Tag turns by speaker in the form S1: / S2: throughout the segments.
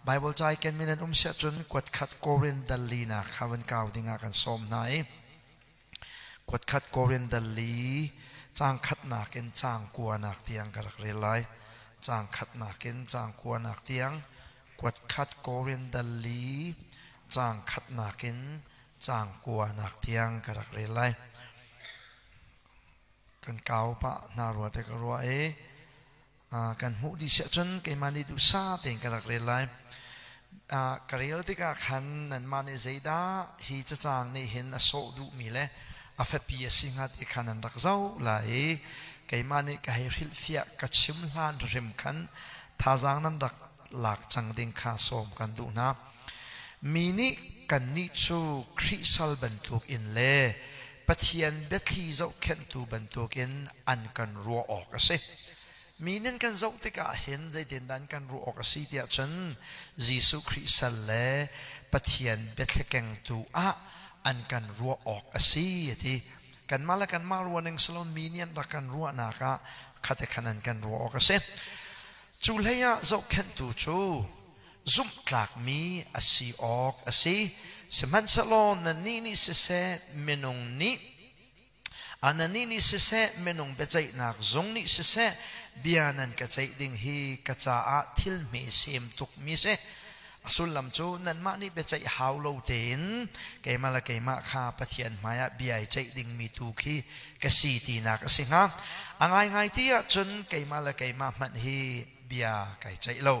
S1: Bible ca i kenmi nan um siah cun kuat khat Korin dal linak kha van kau dingah kan sawm hna i kuat khat Korin dal li caang khatnak in caang kuanak tiang ka rak rel lai. Caang khatnak in caang kuanak tiang kuat khat Korin dal li caang khatnak in caang kuanak tiang ka rak rel lai. Kan kau pah hna rua te ka ruah i kan hmuh dih siah cun keimah nih duhsah tein ka rak rel lai. Ka rel tikah khan nanmah nih zeidah hi cacang nih hin a sawh duhmi le a fapi a si hnga ti kha nan rak zoh lai i keimah nih ka hei hrilhfiah ka chim hlan hrim khan thazaang nan rak lak cang ding kha sawm kan duh hna. Mi nih kannih cu Khrih sal bantuk in le Pathian biathli zohkhenhtu bantukin an kan ruah awk a si. Mi nih kan zoh tikah hin zeitindah an kan ruah awk a si tiah cun Jesuh Khrih sal le Pathian biathli kengtu ah an kan ruah awk a si a ti. Kanmah le kanmah ruahning si lo mi nih an rak kan ruahnak ah khate khan an kan ruah awk a si. Cu hlei ah zohkhenhtu cu zumhtlakmi a si awk a si. Sihmanhsehlaw nannih nih siseh, minung nih nannih nih siseh, minung biaceihnak zung nih siseh, bia nan ka ceih ding hi ka caah thil hme sem tukmi si. A sullam cu nanmah nih biaceih hau lo tein keimah le keimah kha Pathian hmaiah bia i ceih dingmi tu khi ka si tinak a si hnga. A ngaingai ti ahcun keimah le keimah hmanh hi bia kai ceih lo.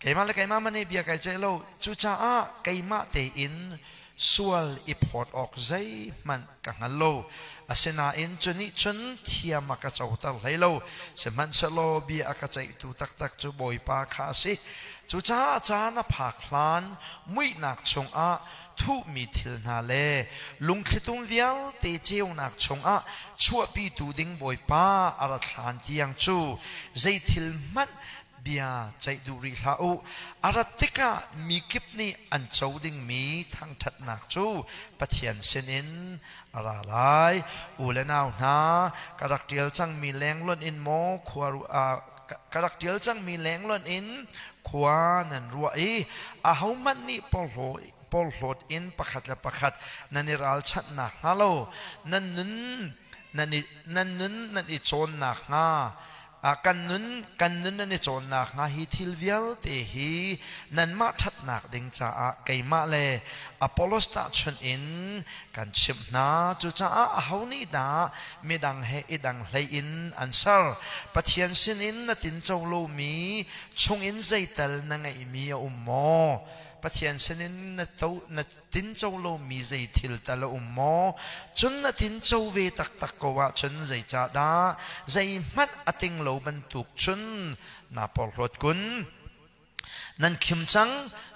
S1: Keimah le keimah man i bia kai ceih lo. Cucaah keimah tein sual i phawt awk zeihmanh ka hngal lo. Asinain cu nih cun thiam a ka coter hlei lo. Sihmanhsehlaw bia a ka ceihtu taktak cu Bawipa kha a si. Cucaah caan a phak hlan muihnak chungah thuhmi thil hna le lungthlitum vialte ceunak chungah chuahpitu ding Bawipa a rat hlan tiang cu zei thil hmanh bia ceih duh rih hlah u. A rat tikah mi kip nih an co dingmi thangṭhatnak cu Pathian sinin a ra lai. U le nau hna, ka rak ṭial cangmi lengluanh in maw khua ka rak ṭial cangmi lengluanh in khua nan ruah i ahohmanh nih porhlawt in pakhat le pakhat nan i ralchanhnak hnga lo nan nun nan nun nan i cawnnak hnga kan nun kan nun nan i cawnnak hnga hi thil vialte hi nanmah ṭhatnak ding caah keimah le Apollos tahchunh in kan chimh hna. Cucaah aho nih dah midang he i dang hlei in an ser? Pathian sinin na tinco lomi chungin zeital na ngeihmi a um maw? Pathian sinin na, to, na tinco lomi zei thil tal a um maw? Cun na tinco ve taktak ko ahcun zeicahdah zeihmanh a ting lo bantuk cun naa porhlawt kun? Nan khim cang,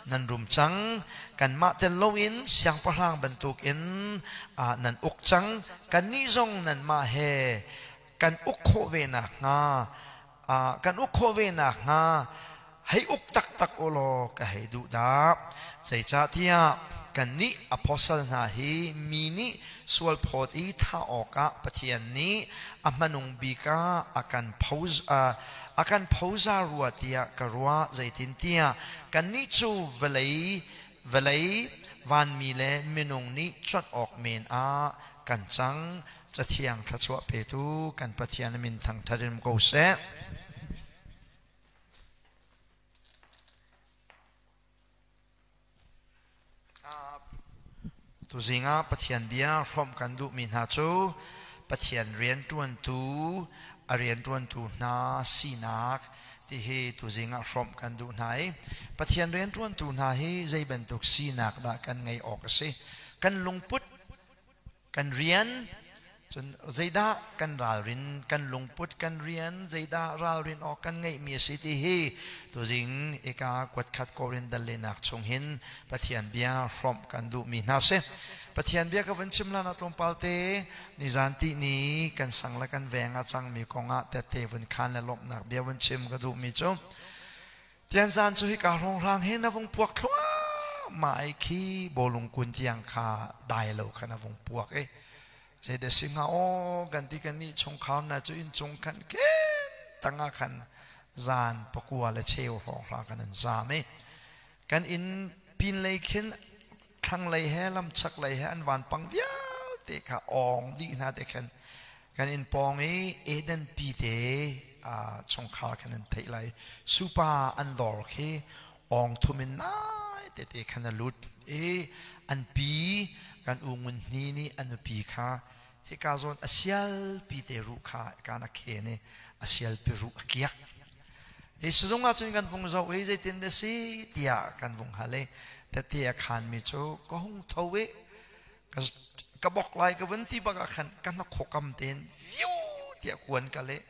S1: nan rum cang, kanmah tel loin siangpahrang bantukin nan uk cang. Kannih zong nanmah he kan uk khawh ve nakhnga kan uk khawh ve nakhnga hei uk taktak u law ka hei duh dah. Zeicahtiah kannih apostle hna hi mi nih sualphawt i thah awkah Pathian nih a hmanung bik ah a kan pho A kan phoza rua tiah ka ruah, zeitintiah kannih cu vawlei vawlei vanmi le minung nih cuanh awk men ah kan cang. Cathiang thluachuah petu kan Pathian a min thangṭhat in um ko seh. Tuzing ah Pathian bia hrawmh kan duhmi hna cu Pathian rianṭuantu, a rianṭuantu hna sinak ti hi tuzing ah hrawmh kan duh hna i Pathian rianṭuantu hna hi zei bantuk sinak dah kan ngeih awk a si. Kan lungput Kan rian, cun zeidah kan ralrin, kan lungput kan rian, zeidah ralrin awk kan ngeihmi a si ti hi tuzing ika kuatkhat Korin dal lenak chung hin Pathian bia hrawmh kan duhmi hna si. Pathian bia ka vun chim lan ah tlawmpal te nizan ti ni kan sang le kan veng ah cangmi kong ah tette vun khan le lawmhnak bia vun chim ka duhmi cu Tianzan cu hika hrawnghrang he na vung puak thluahmah i khi bawlung kun tiang kha dai lo kha na vung puak i zeidah si hnga aw kan ti kan nih chungkhar na cu inn cung khan ken tangah khan. Zan pakua le cheu hrawng hra kan an zam i kan inn pin lei khin thlanglei he lamchak lei he an vanpang vialte kha awng dih hna te khan kan inn pawng i Eden pi te chungkhar khan an theih lai. Supa an dawr khi awng thum in nai tete khan a lut i an pi kan u Ngun Hni nih a nupi kha hika zawn a sial pi te ruh kha kan a khen i a sial pi ruh a kiak. Hi sizung ah cun kan vung zoh i zeitin dah si tiah kan vung hal i tete a khanmi cu ka hung tho i ka bok lai ka vun ti bak ah khan ka hnakhaw kam tein viu tiah kuan ka leh.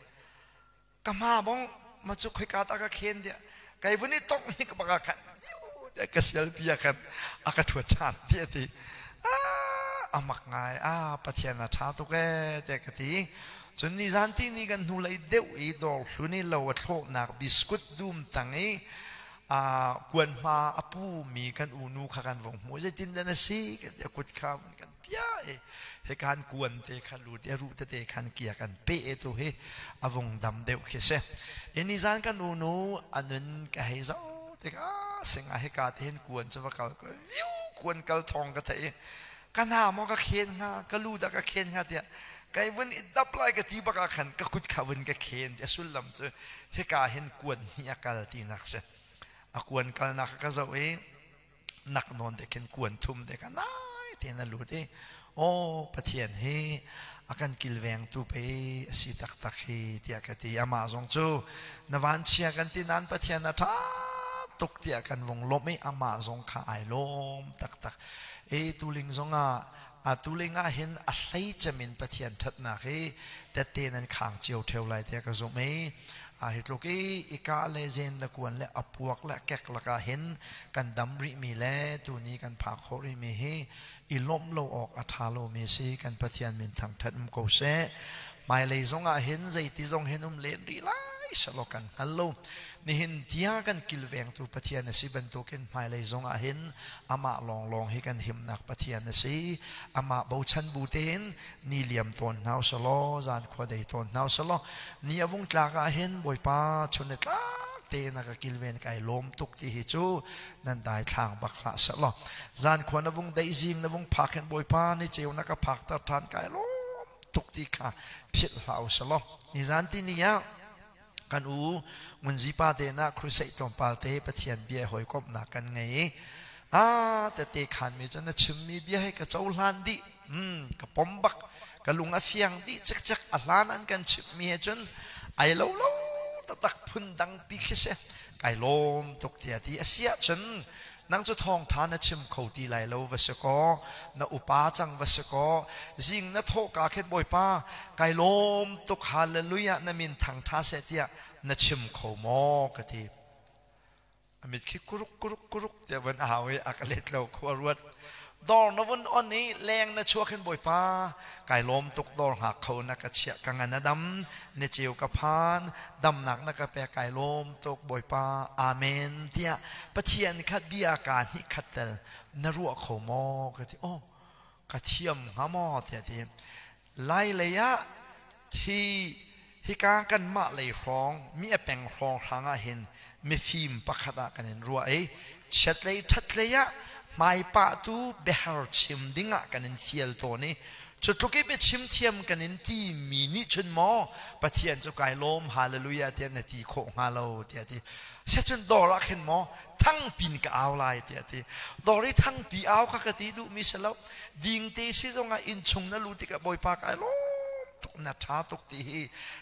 S1: Ka hma bong ma cu khoika ta ka khen tiah kai vun i tongh hnik bak ah khan viu tiah ka sialpi ah khan a ka ṭhuat ṭhan tiah ti. A mak ngai, a Pathian a ṭha tuk ee tiah ka ti. Cun nizan tihni kan hnulei deuh i dawr hlun i lo a thlawhnak biskut dum tang i kuanhma a pumi kan unu kha kan vung hmuh. Zeitin dah na si? Kan ti. A kut kha kan piah i hika an kuan te kha lut i a ruh tete khan kia kan peh i tu hi a vung dam deuh khi si. I nizan kan unu a nun ka hei zoh tikah singa hika te hin kuan cu va kal viu kuan kal thawng ka theih i ka hna maw ka khen hnga, ka lu dah ka khen hnga tiah kai vun i dap lai ka ti bak ah khan ka kut kha vun ka khen ti. A sullam cu hika hin kuan hnih a kal tinak si. A kuan kalnak ka zoh i nak nawn te khin kuan thum te kha nai tein a lut i aw, Pathian hi a kan kilvengtu pei a si taktak hi tiah ka ti. Amah zong cu na vanchia kan ti nain Pathian a ṭha tuk tiah kan vung lawmh i amah zong kha ai lawm taktak. E tuling zongah a tuling ah hin a hlei cem in Pathian ṭhatnak hi tette nan khang cio ṭheo lai tiah ka zumh i a hi tluk i i kah le zen le kuan le a puak le kek lakah hin kan dam rihmi le tuni kan phak khawh rihmi hi i lawmh lo awk a ṭha lomi si. Kan Pathian min thangṭhat um ko seh. Hmailei zongah hin zeiti zong hin um len rih lai selaw kan hngal lo. Nihin tiang kan kilvengtu Pathian a si bantukin hmailei zongah hin amah lawnglawng hi kan himnak Pathian a si. Amah bochan bu tein ni liam tawn hna usalaw, zan khua dei tawn hna usalaw, ni a vung tlak ah hin Bawipa chun le tlak tein a ka kilven, kai lawm tuk ti hi cu nan dai thlang bak hlah selaw, zan khua na vung dei, zing na vung phak hin Bawipa ni ceu na ka phak ter than, kai lawm tuk ti kha philh hlah usalaw. Ni zan ti ni ah kan u Ngunzi pa te na crusade tlawmpal te Pathian bia hawikomhnak kan ngei i a tete khan mi cu na chimmi bia he ka cohlan dih, ka pom bak, ka lung a fiang dih cikcek. A hlan an kan chimmi he cun ai lo lo taktak, phun dang pi khi si, kai lawm tuk tiah ti. A si ahcun nang cu thawngtha na chim kho ti lai lo va si kaw, na upa cang va si kaw, zing na thawhka khin Bawipa kai lawm tuk, hallelujah, na min thangtha seh tiah na chim kho maw ka ti. A mit khi kuruk kuruk kuruk tiah van a hau i a ka let lo. Khua ruat. Dawr na vun on i leng na chuak hin Bawipa kai lawm tuk, dawr hngak kho na ka chiah, ka ngan a dam, ni ceu ka phan, damnak na ka pek, kai lawm tuk Bawipa, amen tiah Pathian kha bia ka hnih khat tel na ruah kho maw ka ti. Oh, ka thiam hnga maw tiah ti. Lai lei ah thi hika kanmah lei hrawng mi a peng hrawng hrang ah hin mifim pakhat ah kan in ruah i chiatlei ṭhatlei ah hmaipahtu biahar chim ding ah kan in fial tawn i cu tluk i biachim thiam kan in ti mi nih cun maw Pathian cu kai lawm, hallelujah tiah na ti khawh hnga lo tiah ti. Secun dawr ah khin maw thangpin ka au lai tiah ti. Dawr i thangpi au kha ka ti duhmi si lo. Ding te si zongah inn chung na lu tikah Bawipa kai lawm tuk, na ṭha tuk ti hi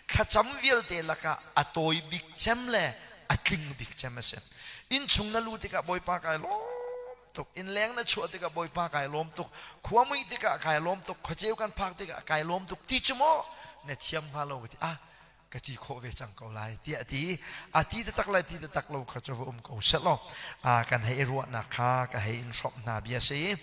S1: thlacam vialte lakah a tawi bik cem le a tling bik cem a si. Inn chung na lu tikah Bawipa kai lawm tuk, inn leng na chuah tikah Bawipa kai lawm tuk, khua muih tikah kai lawm tuk, khuaceu kan phak tikah kai lawm tuk ti cu maw na thiam hnga lo ka ti. Ah, ka ti khawh ve cang ko lai tiah a ti. A ti taktak lai ti taktak lo kha cu va um ko seh law, kan hei ruahnak kha ka hei in hrawmh hna bia si.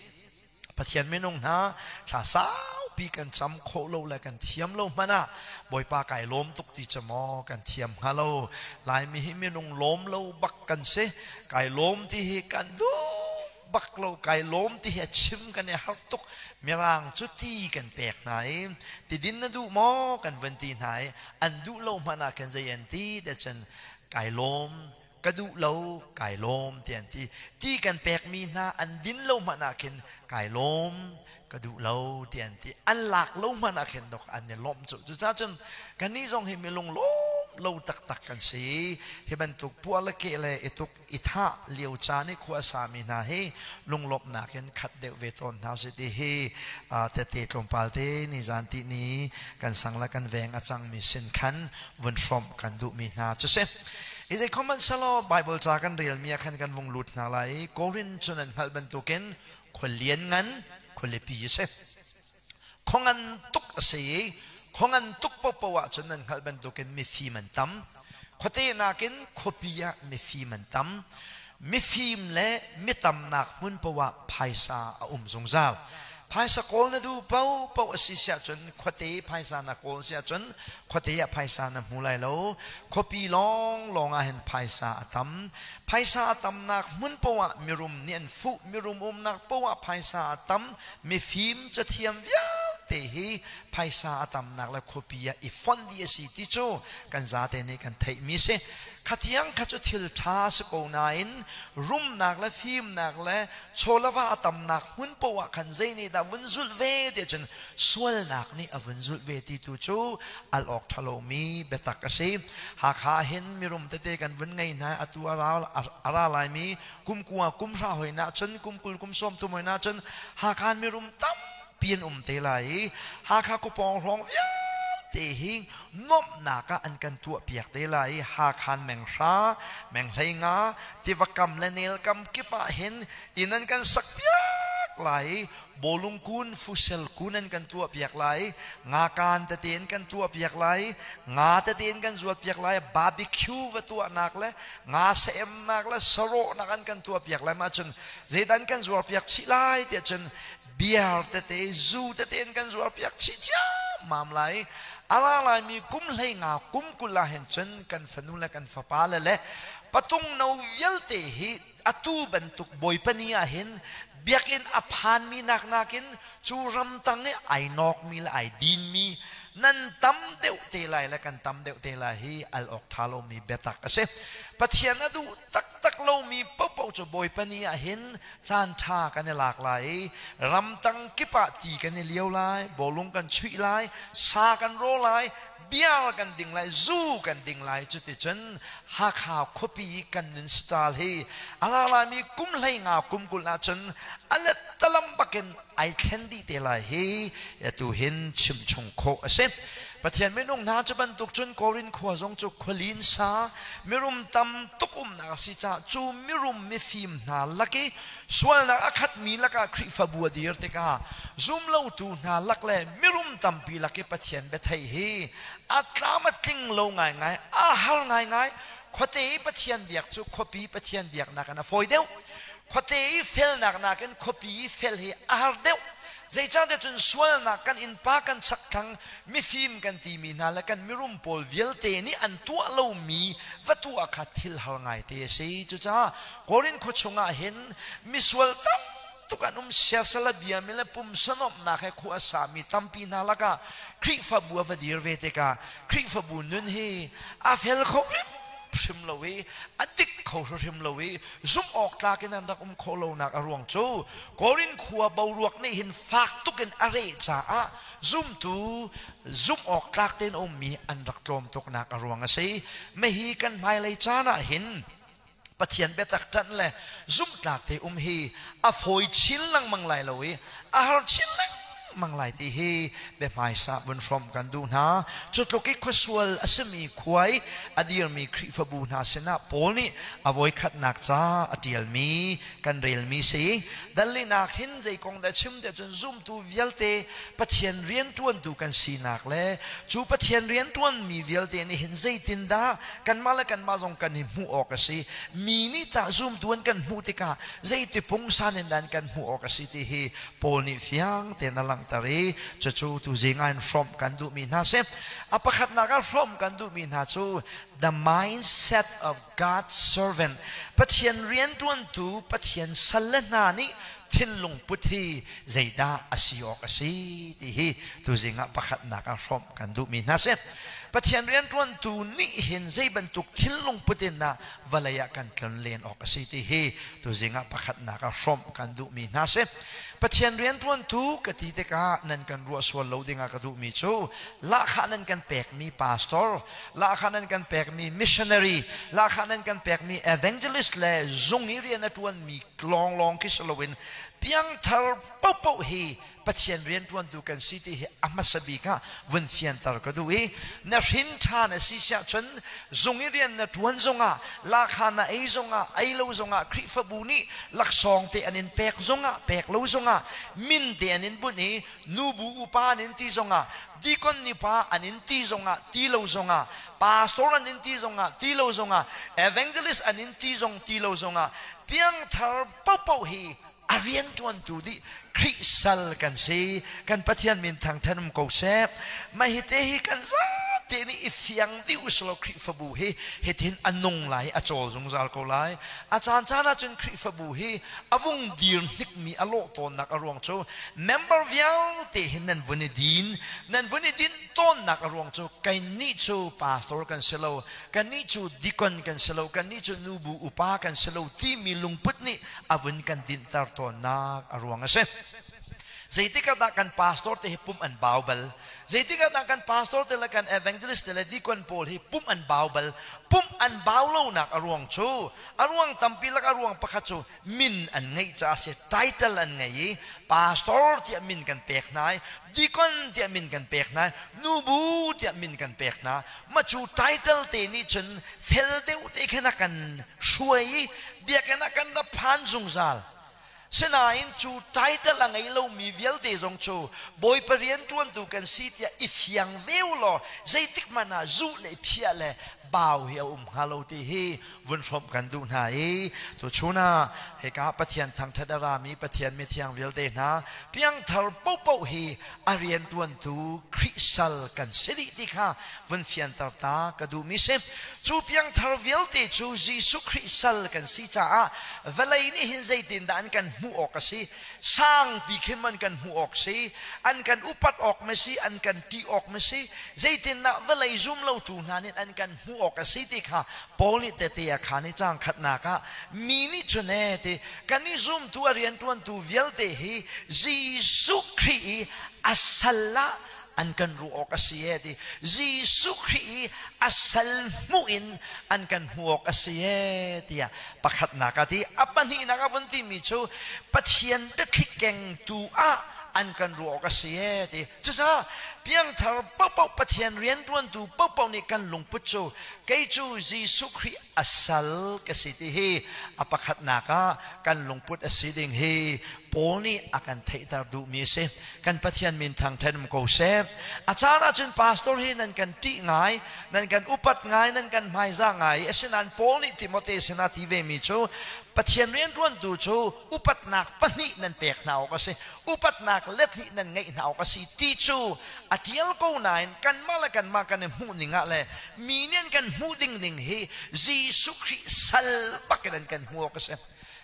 S1: Pathian minung hna, thla saupi kan cam khawh lo le kan thiam lo hmanh ah Bawipa kai lawm tuk ti cu maw kan thiam hnga lo. Laimi hi minung lawm lo bak kan si. Kai lawm ti hi kan duh bak lo. Kai lawm ti hi a chim kan i harh tuk. Mirang cu ti kan pek hna i tidin na duh maw kan van ti hna i an duh lo hmanh ah khan zei an ti te cun. Kai lawm, ka duh lo, kai lawm ti an ti. Ti kan pekmi hna an din lo hmanh ah khin kai lawm, ka duh lo ti an ti. An lak lo hmanh ah khin dok an i lawmh cu. Cucaah cun kannih zong hi milung lawm lo taktak kan si. Hi bantuk puah le keh le i tuk i thah lio caan i khua sami hna hi lunglawmhnak in khat deuh ve tawn hna usih ti hi tete tlawmpal te nizan ti ni kan sang le kan veng a cangmi sin khan vun hrawmh kan duhmi hna cu si. I zei khom selaw Bible ca kan relmi ah khan kan vung lut hna lai i Korin cu nan hngalh bantukin khua lianngan khualipi a si. Khua ngan tuk a si i khua ngan tuk paohpaoh ahcun nan hngalh bantukin mifim an tam. Khuate nakin khuapi ah mifim an tam. Mifim le mitamnak hmun paoh ah phaisa a um zungzal. Phaisa kawl na duh paohpaoh a si siah cun khuate phaisa na kawl siah cun khuate ah phaisa na hmu lai lo. Khuapi lawnglawng ah hin phaisa a tam. Phaisa a tamnak hmun paoh ah mirum nih an fuh. Mirum umnak paoh ah phaisa a tam. Mifim cathiam vialte hi phaisa a tamnak le khuapi ah i fonh dih a si ti cu kan zate nih kan theihmi si. Khathiang kha cu thil ṭha si ko nain rumnak le fimnak le chawlava a tamnak hmun paoh ah khan zei nih dah vun zulh ve ti cun sualnak nih a vun zulh ve ti tu cu al awk ṭha lomi biatak a si. Hakha hin mirum tete kan vun ngei hna atu a ra laimi kum kua kum hra hoi na cun kum 20 kum 30 hoi na cun Hakha mirum tampi an um te lai i Hakha kupawng hrawng vialte hi nuamhnak ah an kan tuah piak te lai i Hakhan meng hra meng hlei nga tiva kam le nel kam kip ah hin inn an kan sak piak lai i bawlung kun fusel kun an kan tuah piak lai nga kaan tete in kan tuah piak lai nga tete in kan zuat piak lai barbecue va tuahnak le nga saemnak le sarawhnak an kan tuah piak lai mah cun zeidan kan zuar piak chih lai tiah cun beer tete zu tete in kan zuar piak chih ciammam lai a ra laimi kum hlei nga kum 20 ah hin cun kan fanu le kan fapa le le patung no vialte hi atu bantuk Bawipa ni ah hin biakinn a phanmi nak nakin cu ramtang i ai nawkmi le ai dinmi nan tam deuh te lai le kan tam deuh te lai hi al awk ṭha lomi biatak a si. Pathian a duh taktak lomi paohpaoh cu Bawipa ni ah hin caan ṭha kan i lak lai i ramtang kip ah ti kan i lio lai, bawlung kan chuih lai, sa kan raw lai, biar kan ding lai, zu kan ding lai. Cuticun Hakha khuapi kan nun style hi a ra laimi kum 15 kum 20 ahcun a let talam bakin ai thlen dih te lai hi atu hin chim chung khawh a si. Pathian minung hna cu bantuk cun Korin khua zong cu khualin sa mirum tam tuk umnak a si caah cu mirum mifim hna lak i sualnak a khatmi lakah Khrihfabu a dir tikah zumlotu hna lak le mirum tampi lak i Pathian biatheih hi a tlam a tling lo ngaingai, a har ngaingai. Khuate i Pathian biak cu khuapi Pathian biaknak in a fawi deuh. Khuate i felnak nakin khuapi i fel hi a har deuh. Zeicahtiah cun sualnak kan innpa kan chakthlang mifim kan timi hna le kan mirum pawl vialte nih an tuah lomi va tuah kha thil har ngaite a si. Cucaah Korin khua chungah hin misual tam tuk an um siasal a biami le pumsa nuamhnak he khua a sami tampi hna lakah Khrihfabu a va dir ve tikah Khrihfabu nun hi a fel kho hrimhrim lo i a dik kho hrimhrim lo i zumh awk tlak in an rak um khawh lonak a ruang cu Korin khua boruak nih hin fak tuk in a reh caah zumtu zumh awk tlak tein a ummi an rak tlawm tuknak a ruang a si. Mahi kan hmailei caan ah hin Pathian biatak ṭanh le zumhtlak te um hi a fawi chin lengmang lai lo i a har chin lengmang lai ti hi biahmaisa vun hrawmh kan duh hna. Cu tluk i khuasual a simi khua i a dirmi Khrihfabu hna sinah Paul nih a voikhatnak ca a ṭialmi kan relmi si. Dallinak hin zei kong dah chim tiah cun zumtu vialte Pathian rianṭuantu kan sinak le cu Pathian rianṭuanmi vialte nih hin zeitindah kanmah le kanmah zong kan i hmuh awk a si. Mi nih tah zumtu an kan hmuh tikah zeiti pungsan in dah an kan hmuh awk a si ti hi Paul nih fiang tein a langhter i cucu tuzing ah in hrawmh kan duhmi hna si. A pakhatnak ah hrawmh kan duhmi hna cu the mindset of God's servant. Pathian rianṭuantu Pathian salle hna nih thinlung put hi zeidah a si awk a si ti hi tuzing ah pakhatnak ah hrawmh kan duhmi hna si. Pathian rianṭuantu nih hin zei bantuk thinlung put in dah vawlei ah kan tlon len awk a si ti hi tuzing ah pakhatnak ah hrawmh kan duhmi hna si. Pathian rianṭuantu ka ti tikah nan kan ruah sual lo dingah ka duhmi cu lahkhah nan kan pekmi pastor, lahkhah nan kan pekmi missionary, lahkhah nan kan pekmi evangelist le zung i rian a ṭuanmi lawnglawng khi si loin piangthar paohpaoh hi Pathian rianṭuantu kan si ti hi a hmasa bik ah vun fianter ka duh i na hrin ṭha na si siah cun zung i rian na ṭuan zongah lahkhah na ei zongah ei lo zongah Khrihfabu nih laksawng te an in pek zongah pek lo zongah min te an in bunh i nubu upa an in ti zongah dikon nipa an in ti zongah ti lo zongah pastor an in ti zongah ti lo zongah evangelist an in ti zong ti lo zongah piangthar paohpaoh hi a rianṭuantu dih Khrih sal kan si. Kan Pathian min thangṭhat um ko seh. Mah hi te hi kan zate nih i fiang dih usulaw Khrihfabu hi hitin a nung lai, a cawl zungzal ko lai. A caan caan ahcun Khrihfabu hi a vung dir hnikmi a lawh tawnnak a ruang cu member vialte hin nan vun i din. Nan vun i din tawnnak a ruang cu kannih cu pastor kan si lo, kannih cu deacon kan si lo, kannih cu nubu upa kan si lo timi lungput nih a vun kan dinhter tawnnak a ruang a si. Zeitik ah dah kan pastor te hi pum an bau bal? Zeitik ah dah kan pastor te le kan evangelist te le deacon pawl hi pum an bau bal? Pum an bau lonak a ruang cu a ruang tampi lak a ruang pakhat cu min an ngeih caah a si. Title an ngei i pastor tiah min kan pek hna i deacon tiah min kan pek hna i nubu tiah min kan pek hna. Mah cu title te nih cun fel deuh te khin a kan hruai i biakinn ah kan ra phan zungzal. Sinain cu title a ngei lomi vialte zong cu Bawipa rianṭuantu kan si tiah i fiang ve u law zeitik hmanh ah zuh le phiah le bau hi a um hnga lo ti hi vun hrawmh kan duh hna i tuchun ah hika Pathian thangṭhat a rami Pathian mithiang vialte hna piangthar paohpaoh hi a rianṭuantu Khrih sal kan si dih ti kha vun fianter ta ka duhmi si. Cu piangthar vialte cu Jesuh Khrih sal kan si caah vawlei nih hin zeitindah an kan hmuh awk a si? Sangpi khin an kan hmuh awk si, an kan upat awk ma si, an kan ṭih awk ma si, zeitindah vawlei zum lotu hna nih an kan hmuh awk a si ti kha Paul nih tete a khaan i caang khatnak ah mi nih cun ee ti kan i zumtu a rianṭuantu vialte hi Jesuh Khrih i a sal ah an kan ruah awk a si ee ti Jesuh Khrih i a sal hmuh in an kan hmuh awk a si ee tiah pakhatnak a ti. A pahnihnak a vun timi cu Pathian biathli kengtu ah an kan ruah awk a si ee ti. Cucaah piangthar paohpaoh Pathian rianṭuantu paohpaoh nih kan lungput cu kei cu Jesuh Khrih a sal ka si ti hi a pakhatnak ah kan lungput a si ding hi Paul nih a kan theihter duhmi a si. Kan Pathian min thangṭhat um ko seh. A caan ahcun pastor hi nan kan ṭih ngai, nan kan upat ngai, nan kan hmaizah ngai. Asinain Paul nih Timote sinah ti vemi cu Pathian rianṭuantu cu upatnak pahnih nan pek hna awk a si, upatnak let hnih nan ngeih hna awk a si ti cu a ṭial ko nain kanmah le kanmah kan i hmuh ning ah le mi nih an kan hmuh ding ning hi Jesuh Khrih sal bak in an kan hmuh awk a si.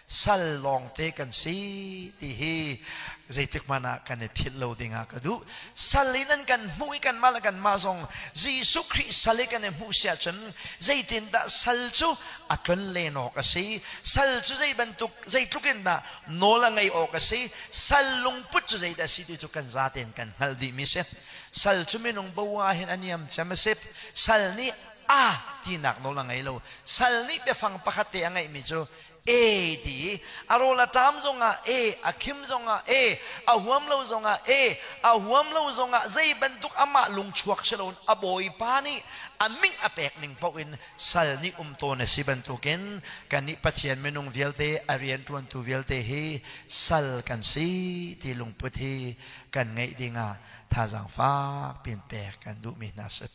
S1: Sal lawngte kan si ti hi zeitik hmanh ah kan i philh lo ding ah ka duh. Sal in an kan hmuh i kanmah le kanmah zong Jesuh Khrih sal i kan i hmuh si ahcun zeitindah sal cu a tlon len awk a si? Sal cu zei bantuk zeitluk in dah nawl a ngeih awk a si? Sal lungput cu zeidah a si ti cu kan zatein kan hngalh dihmi a si. Sal cu minung bo ah hin a niam cem a si. Sal nih a tinak nawl a ngei lo. Sal nih biafang pakhat te a ngeihmi cu e ti i a rawl a ṭam zongah e, a khim zongah e, a huam lo zongah e, a huam lo zongah zei bantuk amah lungchuak si loin a bawipa nih a ming a pek ning paoh in sal nih um tawn a si bantukin kannih Pathian minung vialte a rianṭuantu vialte hi sal kan si ti lungput hi kan ngeih dingah thazaang fak piin pek kan duhmi hna si.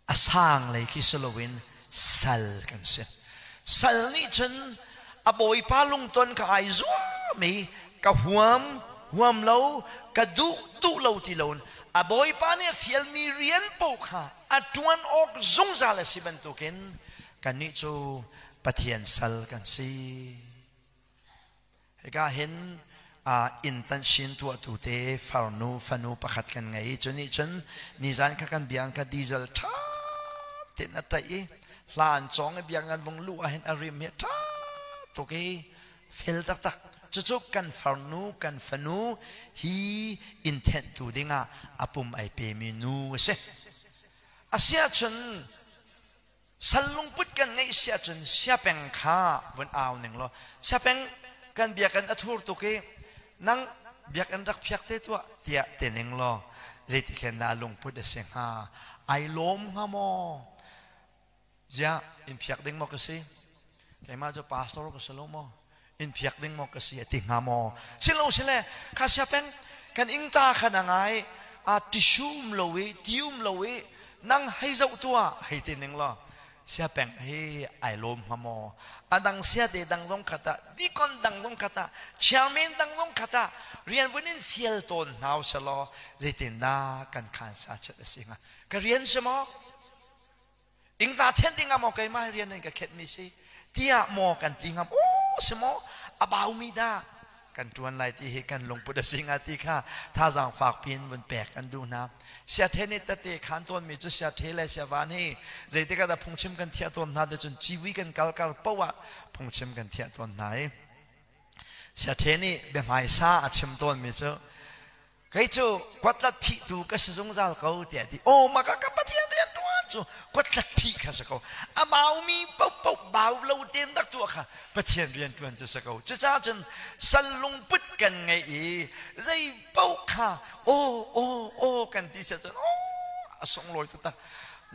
S1: A sang lei khi si loin sal kan si. Sal nih cun a bawipa lungton kha ai zuam i ka huam, huam lo, ka duh, duh lo ti loin a bawipa nih a fialmi rian paoh kha a ṭuan awk zungzal a si bantukin kannih cu Pathian sal kan si. Hika hin inn tanshin tuahtu te farnu fanu pakhat kan ngei. Cu nih cun nizan kha kan biang kha diesel ṭha tein a taih i hlan cawng i biang kan vung luh ahhin a rim hi ṭha tuk i fel taktak. Cucu kan farnu kan fanu hi inn thenhtu dingah a pum ai pemi nu a si. Asiahcun Sal lungput kan ngeih si ahcun siapeng kha vun au ning law siapeng kan biakinn a thur tuk i nang biakinn rak phiak te tuah tiah ti ning law zeiti khen dah lungput a si hnga? Ai lawm hnga maw? Ziah in phiak ding maw ka si? Keimah cu pastor ka si lo maw? In phiak ding maw ka si a ti hnga maw? Silo sile kha siapeng kan ingta kha na ngai a tissue um lo i ti um lo i nang hei zoh tuah hei ti ning law siapeng hi ai lawm hnga maw? A dang sia te dang zong khat ah dikon dang zong khat ah chairman dang zong khat ah rian vun in fial tawn hna uselaw zeitin dah kan khan sa chet a si hnga? Ka rian si maw? Ingta thianh ding ah maw keimah hi rian nan ka khenhmi si tiah maw kan ti ngam? Aw si maw a baumi dah kan ṭuan lai ti hi kan lungput a si hnga ti kha thazaang fak piin vun pek kan duh hna. Siathe nih tete khan tawnmi cu siathe le siavan hi zeitik ah dah phungchim kan thiah tawn hna ti cun civui kan kal kar paoh ah phungchim kan thiah tawn hna i siathe nih biahmaisa a chim tawnmi cu Kei cu kuatlat phihtu ka si zungzal ko tiah a ti. Aw maka ka Pathian rian tuan cu kuatlat phih kha si ko. A baumi paohpaoh bau lo tein rak tuah kha Pathian rian tuan cu si ko. Cucaah cun sal lungput kan ngeih i zei paoh kha aw aw aw kan ti siah cun aw a sunglawi taktak.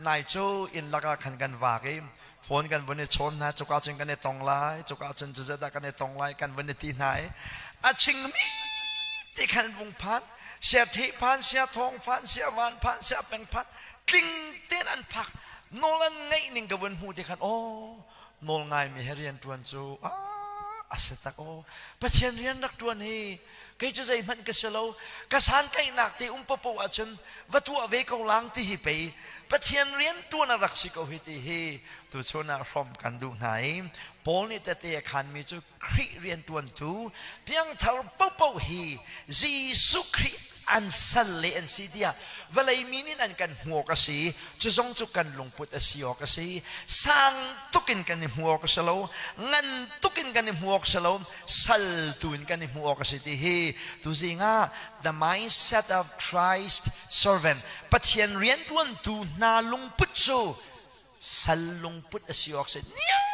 S1: Nai cu inn lakah khan kan vak i phone kan vun i chawn hna, cuka cun kan i tong lai, cuka cun cuzat ah kan i tong lai kan vun i ti hna i a chingmi ti khan vung phan, sia thei phan, sia thawng phan, sia van phan, sia peng phan, tling tein an phak. Nawl an ngeih ning ka vun hmuh ti khan aw nawl ngaimi he rian ṭuan cu a si tak aw Pathian rian rak ṭuan hi kei cu zeihmanh ka si lo, ka santlaihnak te um paohpaoh ahcun va tuah ve ko lang ti hi pei Pathian rian ṭuan a rak si ko hi ti hi tuchun ah hrawmh kan duh hna i Paul nih tete a khanmi cu Khrih rian ṭuantu piangthar paohpaoh hi Jesuh Khrih an sal le an si tiah vawlei mi nih an kan hmu awk a si. Cu zong cu kan lungput a si awk a si. Sang tuk in kan i hmu awk a si lo, ngan tuk in kan i hmu awk a si lo, sal tu in kan i hmu awk a si ti hi tuzing ah the mindset of Christ servant, Pathian rianṭuantu hna lungput cu sal lungput a si awk si. Niam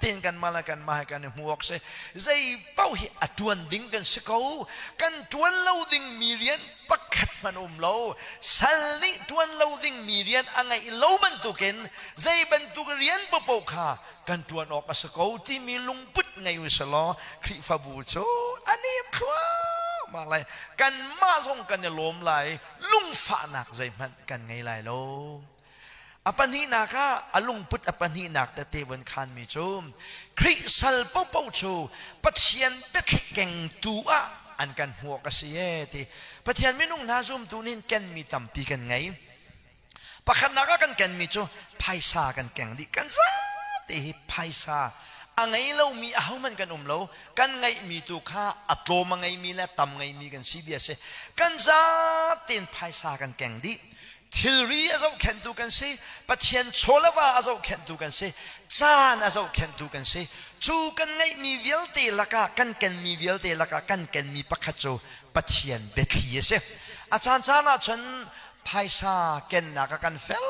S1: tein kanmah le kanmah he kan i hmu awk si. Zei paoh hi a ṭuan ding kan si ko. Kan ṭuan lo ding mi rian pakhat hmanh um lo. Sal nih ṭuan lo ding mi rian a ngeih lo bantukin zei bantuk rian paohpaoh kha kan ṭuan awk a si ko timi lungput ngei u selaw Khrihfabu cu a nem thluahmah lai. Kanmah zong kan i lawm lai. Lungfahnak zeihmanh kan ngei lai lo. A pahnihnak ah a lungput a pahnihnak tete von khanmi cu Khrih sal paohpaoh cu Pathian biathli kengtu ah an kan hmuh awk a si ee ti. Pathian minung hna zumtu nih kenmi tampi kan ngei. Pakhatnak ah kan kenmi cu phaisa kan keng dih. Kan zate hi phaisa a ngei lomi ahohmanh kan um lo. Kan ngeihmi tu kha a tlawm a ngeimi le tam ngeimi kan si bia si. Kan zatein phaisa kan keng dih. Thilri a zohkhenhtu kan si, Pathian chawlava a zohkhenhtu kan si, caan a zohkhenhtu kan si. Cu kan ngeihmi vialte lakah, kan kenmi vialte lakah kan kenmi pakhat cu Pathian biathli a si. A caancaan ahcun phaisa kennak a kan fel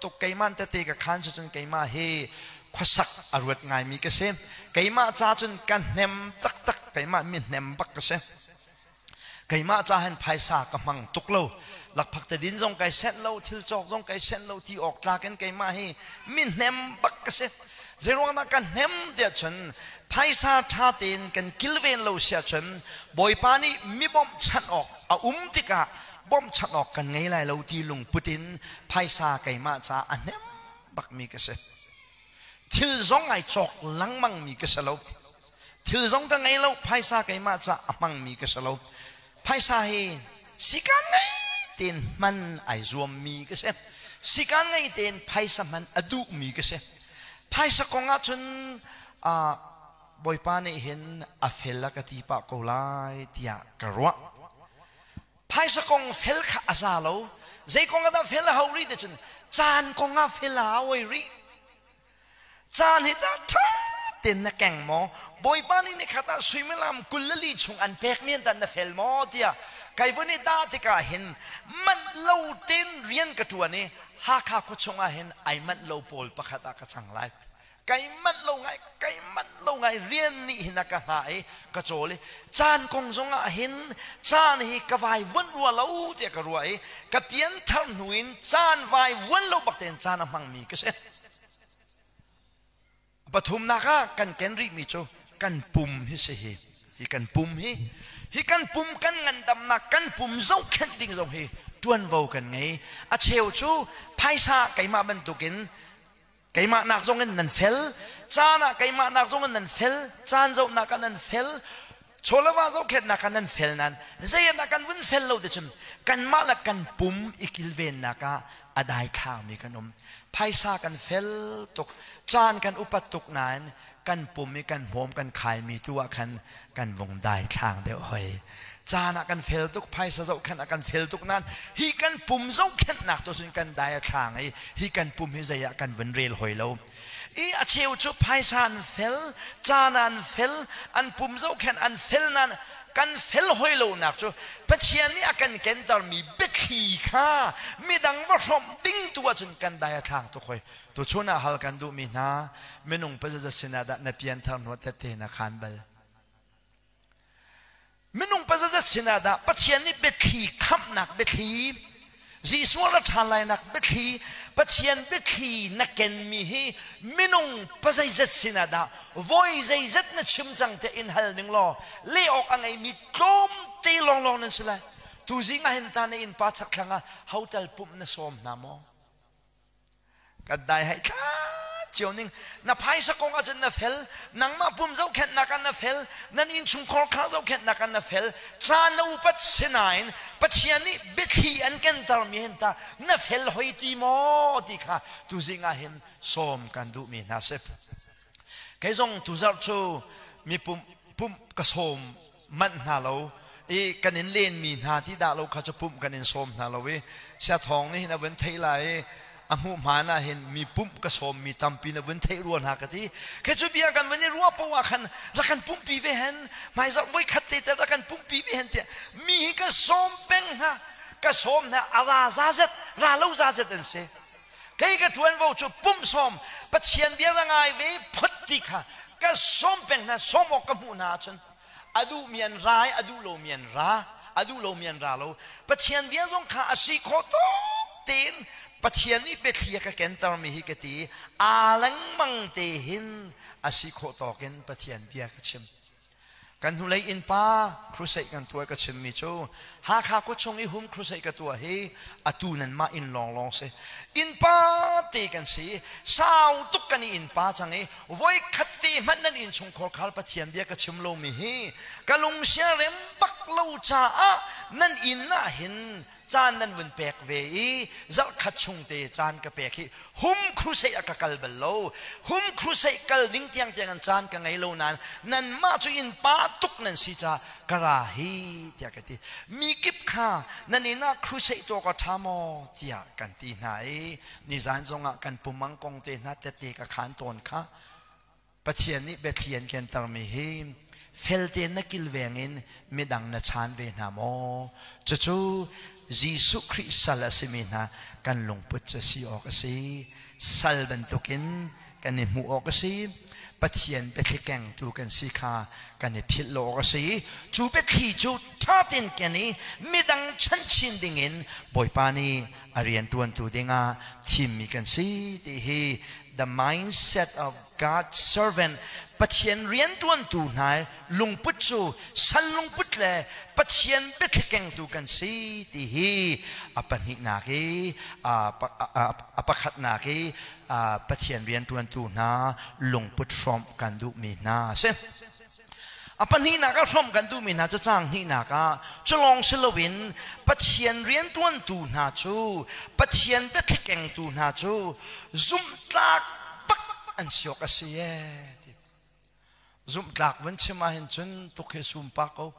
S1: tuk. Keimah tete ka khan si cun keimah hi khuasak a ruat ngaimi ka si. Keimah ca cun ka hnem taktak, keimah mi hnem bak ka si. Keimah ca hin phaisa ka hmang tuk lo. Lakphak te din zong kai senh lo, thil cawk zong kai senh lo ti awk tlak in keimah hi mi hnem bak ka si. Zeiruang dah ka hnem tiah cun phaisa ṭha tein kan kilven lo siah cun Bawipa nih mi bawmhchanh awk a um tikah bawmhchanh awk kan ngei lai lo ti lungput in phaisa keimah ca a hnem bakmi ka si. Thil zong ai cawk lengmangmi ka si lo. Thil zong ka ngei lo, phaisa keimah ca a hmangmi ka si lo. Phaisa hi sikaan ngei tein hman ai zuammi ka si. Sikaan ngei tein phaisa hman a duhmi ka si. Phaisa kong ahcun Bawipa nih hin a fel a ka ti pah ko lai tiah ka ruah. Phaisa kong fel kha a za lo. Zei kong ah dah fel a hau rih ti cun caan kong ah fel a hau oi rih. Caan hi ta ṭha tein na keng maw? Bawipa nih nikhat ah suimilam 24 chung an pekmi an na fel maw tiah kai vun i dah tikah hin manh lo tein rian ka ṭuan i Hakha khua chungah hin ai manh lo pawl pakhat ah ka cang lai. Kai manh lo ngai, kai manh lo ngai rian nih hin a ka hna i ka cawl i caan kong zongah hin caan hi ka vai vuan rua lo tiah ka ruah i ka pianthar hnu in caan vai vuan lo bak tein caan a hmangmi ka si. Pathumnak ah kan ken rihmi cu kan pum hi si hi. Hi kan pum hi hi kan pum kan ngandamnak kan pum zohkhenh ding zong hi ṭuanvo kan ngei. A cheu cu phaisa keimah bantukin keimah nak zong in nan fel, caan ah keimah nak zong in nan fel, caan zohnak ah nan fel, chawleva zohkhenhnak ah nan fel nan zei ah kan vun fel lo te cun kanmah le kan pum i kilvennak ah a daithlangmi kan um. Phaisa kan fel tuk, caan kan upat tuk nain kan pum i kan hmawm kan khaimi tu ah khan kan vung daithlang deuh hoi. Caan ah kan fel tuk, phaisa zohkhenh ah kan fel tuk nain hi kan pum zohkhenhnak tu cun kan dai a thlang i hi kan pum hi zei ah kan vun rel hoi lo. I a cheu cu phaisa an fel, caan an fel, an pum zohkhenh an fel nain kan fel hoi lonak cu Pathian nih a kan kentermi biathli kha midang va hrawmh ding tu ahcun kan dai a thlang tuk hoi. Tuchun ah hal kan duhmi hna minung pazaza sinah dah na pianthar hnuah tette na khan bal? Minung pazaza sinah dah Pathian nih biathli khamhnak biathli Jesuh ra ṭhan lainak biathli Pathian biathli na kenmi hi minung pazeizat sinah dah voi zeizat na chim cang te in hal ning law leh awk a ngeimi tlawmte lawnglawng nan si lai. Tuzing ah hin ta na innpa chakthlang ah hotel pumh na sawm hna maw? Kan dai hai thla cio ning na phaisa kong ahcun na fel nangmah pum zohkhenhnak ah na fel nan innchungkhar kha zohkhenhnak ah na fel caan na upat sinain Pathian nih biathli an kentermi hin ta na fel hoi ti maw ti kha tuzing ah hin sawm kan duhmi hna si kei zong tuzarh cu mi pum pumh ka sawm manh hna lo i kan in lenmi hna ti dah lo kha cu pumh kan in sawm hna lo i siathawng nih hin a vun theih lai i a hmuh hmaan ah hin mi pumh ka sawm mi tampi na vun theih rua hna ka ti khi cu bia kan vun i ruah poah ah khan rak kan pumhpi ve hen hmaizarh voi khat te te rak kan pumhpi ve hen tiah mi hi ka sawm peng hna ka sawm hna a ra zazet ra lo zazet an si Kei ka ṭuanvo cu pumh sawm Pathian bia na ngai ve phot ti kha ka sawm peng hna sawm awk ka hmuh hna ahcun a duhmi an ra i a duh lomi an ra a duh lomi an ra lo Pathian bia zong kha a si khawh tawk tein Pathian nih biathli a ka kentermi hi ka ti aa lengmang te hin a si khawh tawk in Pathian bia ka chim Kan hnulei innpa crusade kan tuah ka chimmi cu Hakha khuachung i hum crusade ka tuah hi atu nanmah inn lawnglawng si. Innpa te kan si. Sau tuk kan i innpa cang i voikhat te hmanh nan innchungkhar khal Pathian bia ka chim lomi hi ka lungsia rem bak lo caah nan inn ah hin caan nan vun pek ve i zarhkhat chung te caan ka pek hi hum crusade a ka kal bal lo hum crusade kal ding tiang tiang an caan ka ngei lo nain nanmah cu in pa tuk nan si ca ka ra hi tiah ka ti mi kip kha nan inn ah crusade tuah ka ṭha maw tiah kan ti hna i nizan zongah kan pumang kong te hna tette ka khan tawn kha Pathian nih biathli an kentermi hi felte na kilveng in midang na chaan ve hna maw? Cucu Jesuh Khrih sal a simi hna kan lungput cu si awk a si. Sal bantukin kan i hmuh awk a si. Pathian biathli kengtu kan si kha kan i philh lo awk a si. Cu biathli cu ṭha tein ken i midang chanchin dingin Bawipa nih a rianṭuantu dingah thimmi kan si ti hi the mindset of God's servant Pathian rianṭuantu hna lungput cu sal lungput le Pathian biathli kengtu kan si ti hi a pahnihnak i a pakhatnak i Pathian rianṭuantu hna lungput hrawmh kan duhmi hna a si. A pahnihnak ah hrawmh kan duhmi hna cu caang hnihnak ah cu lawng si loin Pathian rianṭuantu hna cu Pathian biathli kengtu hna cu zumhtlak bak an siok a si e ti. Zumhtlak vun chim ahhin cun tuk hi sum pa ko.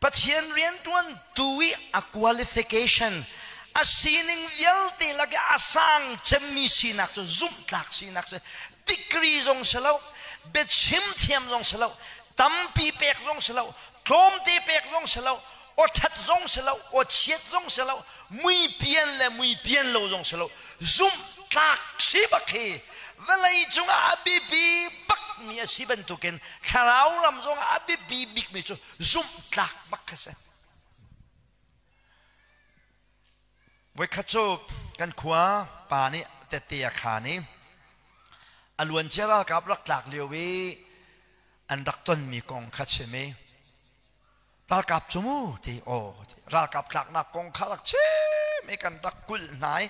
S1: Pathian riantuan tu i a qualification, a sining vialte lak i a sang cemmi sinak cu zumhtlak sinak si. Degree zong si lo, biachim thiam zong si lo, tampi pek zong si lo, tlawmte pek zong si lo, aw ṭhat zong si lo, aw chiat zong si lo, mui pian le mui pian lo zong si lo, zumhtlak si bak hi vawlei cungah a biapi bakmi a si bantukin thlarau ram zongah a biapi bikmi cu zumhtlak bak kha si. Voikhat cu kan khua pa nih tette a khaan i a luancia ralkap rak tlak lio i an rak tonmi kong kha chim i ralkap cu mu ti aw ralkap tlaknak kong kha rak chim i kan rak kulh hna i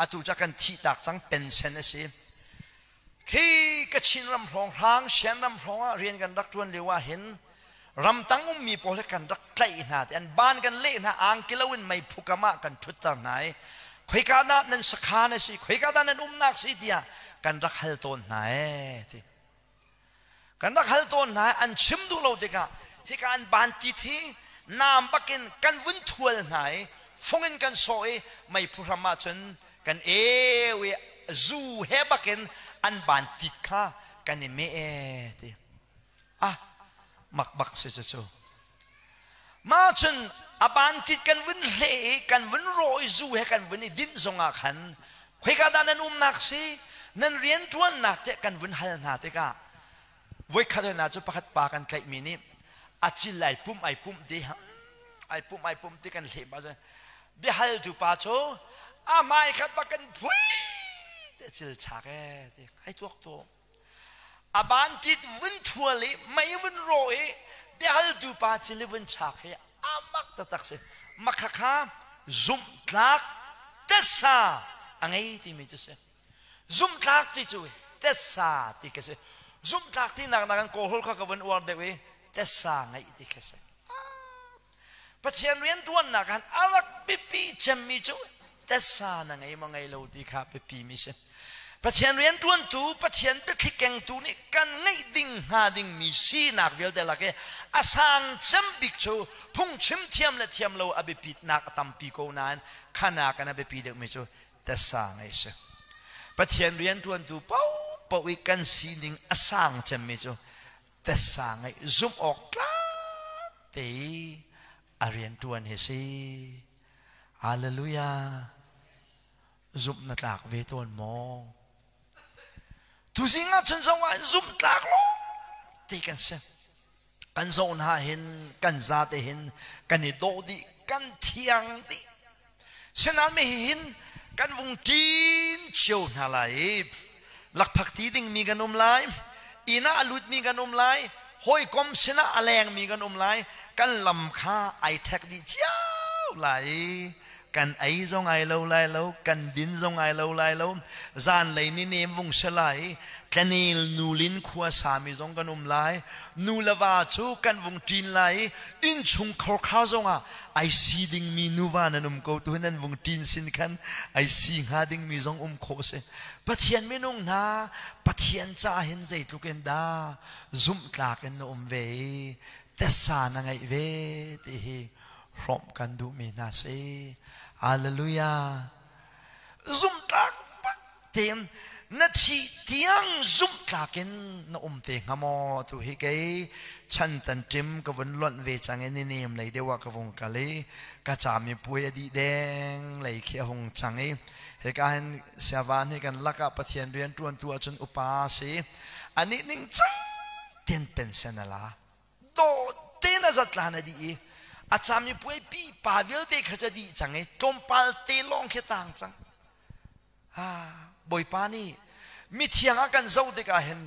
S1: atu ca kan thih tak cang pensen a si. Khi Kachin ram hrawng hrang Shan ram hrawng ah rian kan rak ṭuan lio ah hin ramtang ummi pawl he kan rak tlaih hna ti an ban kan leh hna angkilo in meiphu kam ah kan ṭhutter hna i khoika dah nan sakhan a si, khoika dah nan umnak si tiah kan rak hal tawn hna ee ti. Kan rak hal tawn hna, an chim duh lo tikah hika an ban tit hi naam bakin kan vun thual hna i fung in kan sawh i meiphu hram ah cun kan eu i zu he bakin an ban tit kha kan i meh e ti. Ah, mak bak si cu. Ma cun a ban tit kan vun hle i kan vun rawh i zu he kan vun i dinh zongah khan khoika dah nan umnak si, nan rianṭuannak teh kan vun hal hna tikah voikhat hna cu pakhat pa kan tlaihmi nih a cil ai pum ai pum ti ai pum ai pum ti kan hleh pa biahaltu pa cu a hmai khat bak kan phui te cil chak e ti ai tuak tu. A bantit vun thual i mei vun rawh i biahaltu pa cili vun chak hi a mak taktak si. Makhakha zumhtlak tessa a ngei timi cu si. Zumhtlak ti cu tessa ti ka si. Zumhtlak ti nak nakin kawlhawl kha ka vun uar deuh i tessa ngeih ti kha si. Pathian rianṭuannak han a rak biapi cemmi cu tessa na ngei maw ngei lo ti kha biapi mi si. Pathian rianṭuantu, Pathian biathli kengtu nih kan ngeih ding hnga dingmi sinak vialte lak i a sang cem bik cu phungchim thiam le thiam lo a biapitnak a tampi ko nain khana kan a biapi deuhmi cu tessa ngei si. Pathian rianṭuantu paohpaoh i kan sining a sang cemmi cu tessa ngeih zumh awk tlak te i a rianṭuan hi si. Hallelujah. Zumh na tlak ve tawn maw? Tuzing ah chun zong ah zumh tlak lo ti kan si. Kan zoh hna hin kan zate hin kan i dawh dih, kan thiang dih. Sinain mi hin kan vung ṭin cio hna lai i lakphak ti dingmi kan um lai, inn ah a lutmi kan um lai, hawikom sinah a lengmi kan um lai, kan lam kha ai ṭhek dih cio lai i kan ei zong ai lo lai lo, kan din zong ai lo lai lo, zanlei ni nem vung si lai, tlanel nulin khua sami zong kan um lai, nu le va cu kan vung ṭin lai i innchung khorkhar zongah ai si dingmi nuva nan um ko tu nan vung ṭin sin khan ai si hnga dingmi zong um khawh si. Pathian minung hna, Pathian ca hin zeitluk in dah zumhtlak in na um ve i tessa na ngeih ve ti hi hrawmh kan duhmi hna si. Hallelujah. Zumhtlak bak tein na thih tiang zumhtlak in na um te hnga maw? Tu hi kei chan tan ṭim ka vun lonh ve cang i ni nem lei deuh ah ka vung kal i ka cami puai a dih deng lei khi a hung cang i hika hin siavan hi kan lakah Pathian rian ṭuantu ahcun upa si anih ning cang ten pensen a la dawh tein a zatlan a dih i a cami puai pi pa vialte kha cu a dih cang i tlawmpal te lawng khi tang cang. Bawipa nih mithiang a kan zoh tikah hin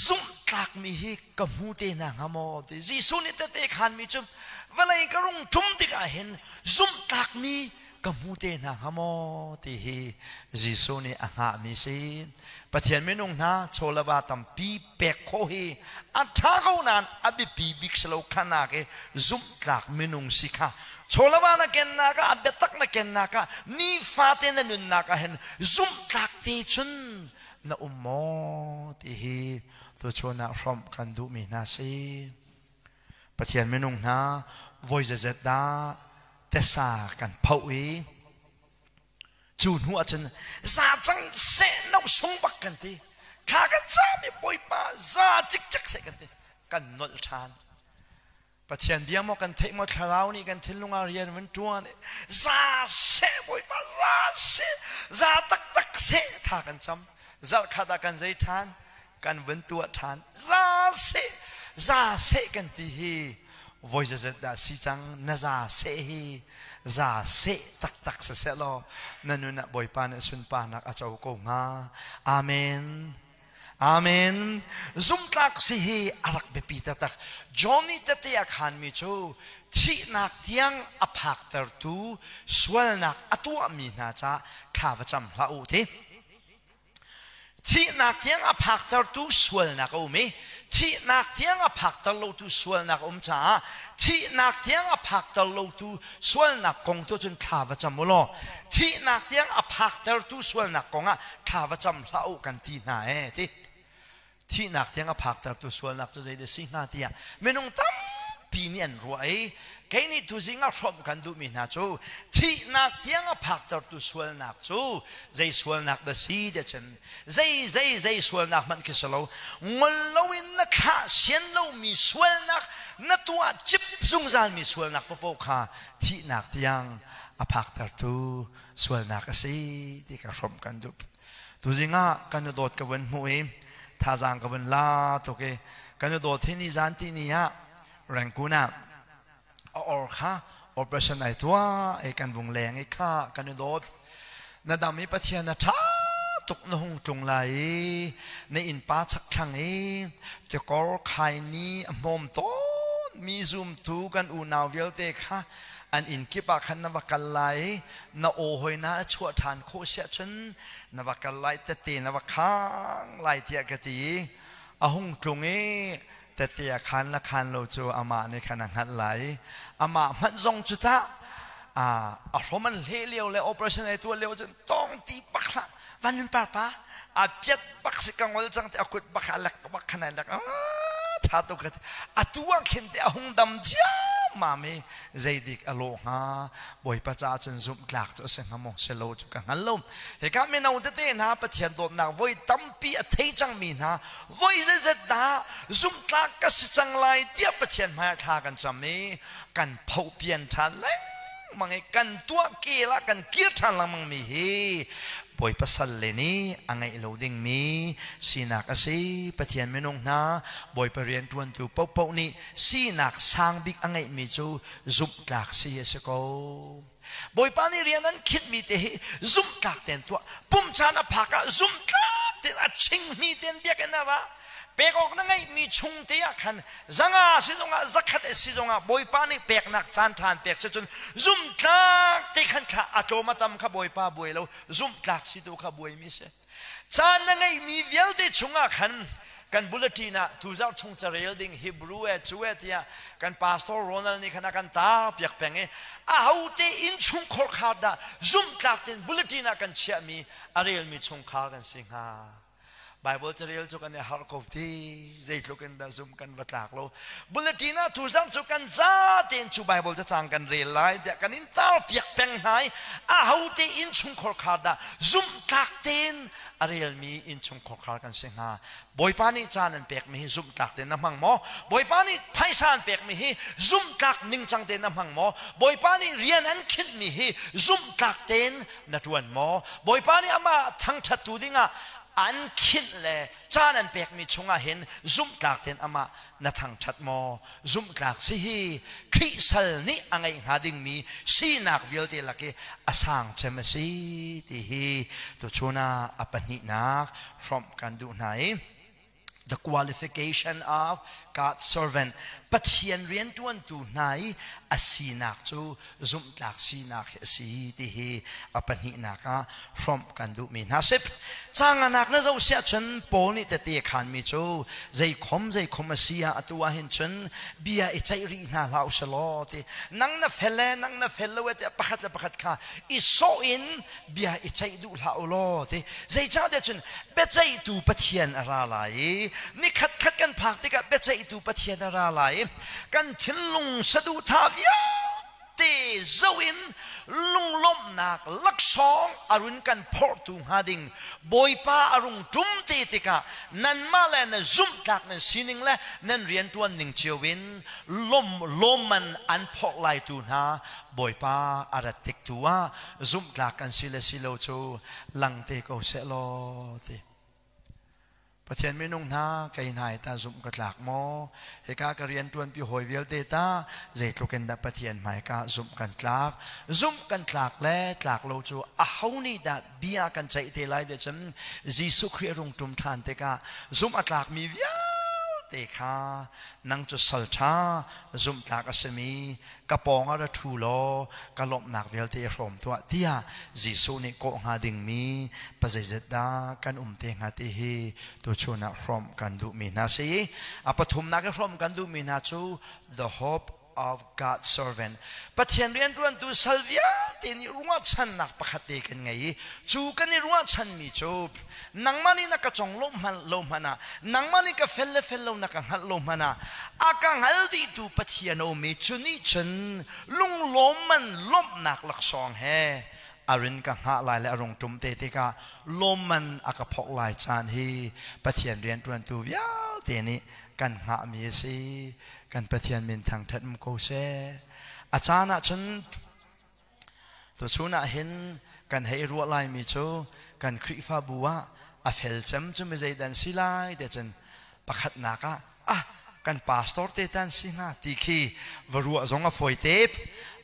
S1: zumhtlakmi hi ka hmu te hna hnga maw ti. Jesuh nih tehte khanmi cu vawlei ka rung ṭum tikah hin zumhtlakmi ka hmu te hna hnga maw ti hi Jesuh nih a hngahmi si. Pathian minung hna, chawlava tampi pek khawh hi a ṭha ko nain a biapi bik si lo khanak i zumhtlak minung si kha chawlava na kennak ah, a biatak na kennak ah, nifate na nunnak ah hin zumhtlak te cun. na um maw ti hi tuchun ah hrawmh kan duhmi hna si. Pathian minung hna voi zazet dah tesa kan phoh i cu hnu ahcun za cang seh no sung bak kan ti thla kan cam i Bawipa za cikcek seh kan ti kan nolh ṭhan. Pathian bia maw kan theih maw thlarau nih kan thinlung ah rian van ṭuan za seh Bawipa za seh za taktak seh thla kan cam zarh khat ah kan zei ṭhan kan vun tuah ṭhan za seh za seh kan ti hi voi zazet dah si cang na za seh hi za seh taktak siseh law na nun ah Bawipa nih sunparnak a co ko hnga. Amen. Amen. Zumtlak si hi a rak biapi taktak. Johnny tete a khanmi cu thihnak tiang a phaktertu sualnak a tuahmi hna caah thla va cam hlah u ti. Thihnak tiang a phaktertu sualnak a um i thihnak tiang a phakter lotu sualnak a um caah thihnak tiang a phakter lotu sualnak kong tu cun thla va cam u law thihnak tiang a phaktertu sualnak kong ah thla va cam hlah u kan ti hna ee ti. Thihnak tiang a phaktertu sualnak cu zei dah si hnga tiah minung tampi nih an ruah i kei nih tuzing ah hrawmh kan duhmi hna cu thihnak tiang a phaktertu sualnak cu zei sualnak dah si tiah cun zei zei zei sualnak hmanh khi si lo ngol loin na thlah sian lomi sualnak na tuah cip zungzalmi sualnak paohpaoh kha thihnak tiang a phaktertu sualnak a si ti ka hrawmh kan duh. Tuzing ah kan i dawt ka vun hmuh i thazaang ka vun la tuk i kan i dawt hi nizan ti ni ah Rangoon ah a or kha operation ai tuah i kan vung leng i kha kan i dawt na dam i Pathian a ṭha tuk na hung tlung lai i na innpa chakthlang i tikor khai ni a hmawm tawn mi zumtu kan unau vialte kha an inn kip ah khan na va kal lai i na aw hoi na a chuah ṭhan khawh siah cun na va kal lai tette na va khang lai tiah ka ti i a hung tlung i tette a khan le khan lo cu amah nih khan a hngalh lai i amah hmanh zong cu tah a hrom an hleh lio le operation ai tuah lio cun tong ti bak hlah van in par pa a piat bak si ka ngol cang te a kut bak a lek bak khan ai lek tha tuk ka atu ah khin te a hung dam ciammam i zeidik a lawh hnga Bawipa caah cun zumh tlak cu a si hnga maw si lo cu ka hngal lo. Hika mino tete hna Pathian dawtnak voi tampi a thei cangmi hna voi zeizet dah zumh tlak ka si cang lai tiah Pathian hmaiah thla kan cam i kan phohpian ṭhan lengmang i kan tuah kel ah kan kir ṭhan lengmang mi hi Bawipa salle nih a ngeih lo dingmi sinak a si. Pathian minung hna Bawipa rianṭuantu paohpaoh nih sinak sang bik a ngeihmi cu zumhtlak si a si ko. Bawipa nih rian an khinhmi te hi zumhtlak tein tuah. Pum caan a phak ah zumhtlak tein a chingmi tein biakinn ah ra. Pek awk na ngeihmi chung te ah khan zanga si zongah zakhat si zongah Bawipa nih peknak caan ṭhan pek si cun zumhtlak te khan thla a tlawm a tam kha Bawipa buai lo zumhtlak si tu kha buaimi si. Caan na ngeihmi vialte chungah khan kan bulletin ah tuzarh chung carel ding Hebrew e cu e tiah kan pastor Ronald nih khan a kan tar piak peng i ahote inn chungkhar khar dah zumhtlak tein bulletin ah kan chiahmi a relmi chungkhar kan si hnga. Bible carel cu kan i harh ko ti zeitluk in dah zum kan va tlak lo bulletin ah tuzarh cu kan za tein cu Bible cacang kan rel lai tiah kan in tar piak peng hna i ahote innchungkhar khar dah zumhtlak tein a relmi innchungkhar khar kan si hnga. Bawipa nih caan an pekmi hi zumhtlak tein na hmang maw? Bawipa nih phaisa an pekmi hi zumhtlak ningcang tein na hmang maw? Bawipa nih rian an khinhmi hi zumhtlak tein na ṭuan maw? Bawipa nih amah thangṭhattu dingah an khinh le caan an pekmi chungah hin zumhtlak tein amah na thangṭhat maw? Zumhtlak si hi Khrih sal nih a ngeih hnga dingmi sinak vialte lak i a sang cem a si ti hi tuchun ah a pahnihnak hrawmh kan duh hna i. The qualification of God's servant. Pathian rianṭuantu hna i a sinak cu zumhtlak sinak hi a si ti hi a pahnihnak ah hrawmh kan duhmi hna si. Canganak na zoh siah cun Paul nih tete a khanmi cu zeikhom zeikhom a si ah atu ah hin cun bia i ceih rih hna hlah usih law ti nang na fel e nang na fel lo e tiah pakhat le pakhat kha i sawh in bia i ceih duh hlah u law ti zeicahtiah cun biaceihtu Pathian a ra lai i nikhat khat kan phak tikah biaceihtu Pathian a ra lai i kan thinlung saduhthah vialte zo in lunglawmhnak laksawng a run kan phorhtu hnga ding Bawipa a rung ṭum te tikah nanmah le na zumhtlak nan sining le nan rianṭuan ning cio in lawm lawmman an phorh laitu hna Bawipa a rat tik tu ah zumhtlak kan si le si lo cu lang te ko seh law ti. Pathian minung hna kei hna hi ta zumh ka tlak maw? Hika ka rian ṭuanpi hawi vialte ta zeitluk in dah Pathian hmaika zumh kan tlak? Zumh kan tlak le tlak lo cu aho nih dah bia kan ceih te lai ti cun Jesuh Khrih a rung ṭum ṭhan tikah zumh a tlakmi vialte kha nang cu sal ṭha zumhtlak a simi ka pawng ah ra ṭhu law ka lawmhnak vialte i hrawm tuah tiah Jesuh nih kawh hnga dingmi pazeizet dah kan um te hnga ti hi tuchun ah hrawmh kan duhmi hna si. A pathumnak i hrawmh kan duhmi hna cu the hope of God's servant. Pathian rianṭuantu sal vialte nih ruahchannak pakhat te kan ngei i cu kan i ruahchanmi cu nangmah nih na ka cong lo hmanh lo hmanh ah nangmah nih ka fel le fel lo na ka hngalh lo hmanh ah a ka hngal dihtu Pathian a um i cu nih cun lunglawm man lawmhnak laksawng he a rin ka hngah lai le a rung ṭum te tikah lawmman a ka phok lai caan hi Pathian rianṭuantu vialte nih kan hngahmi a si. Kan Pathian min thangṭhat um ko seh. A caan ah cun Tuchun ah hin kan hei ruah laimi cu kan Khrihfabu ah a fel cem cu mi zeidah an si lai ti cun pakhatnak ah ah kan pastor te tan si hnga ti khi va ruah zong a fawi te.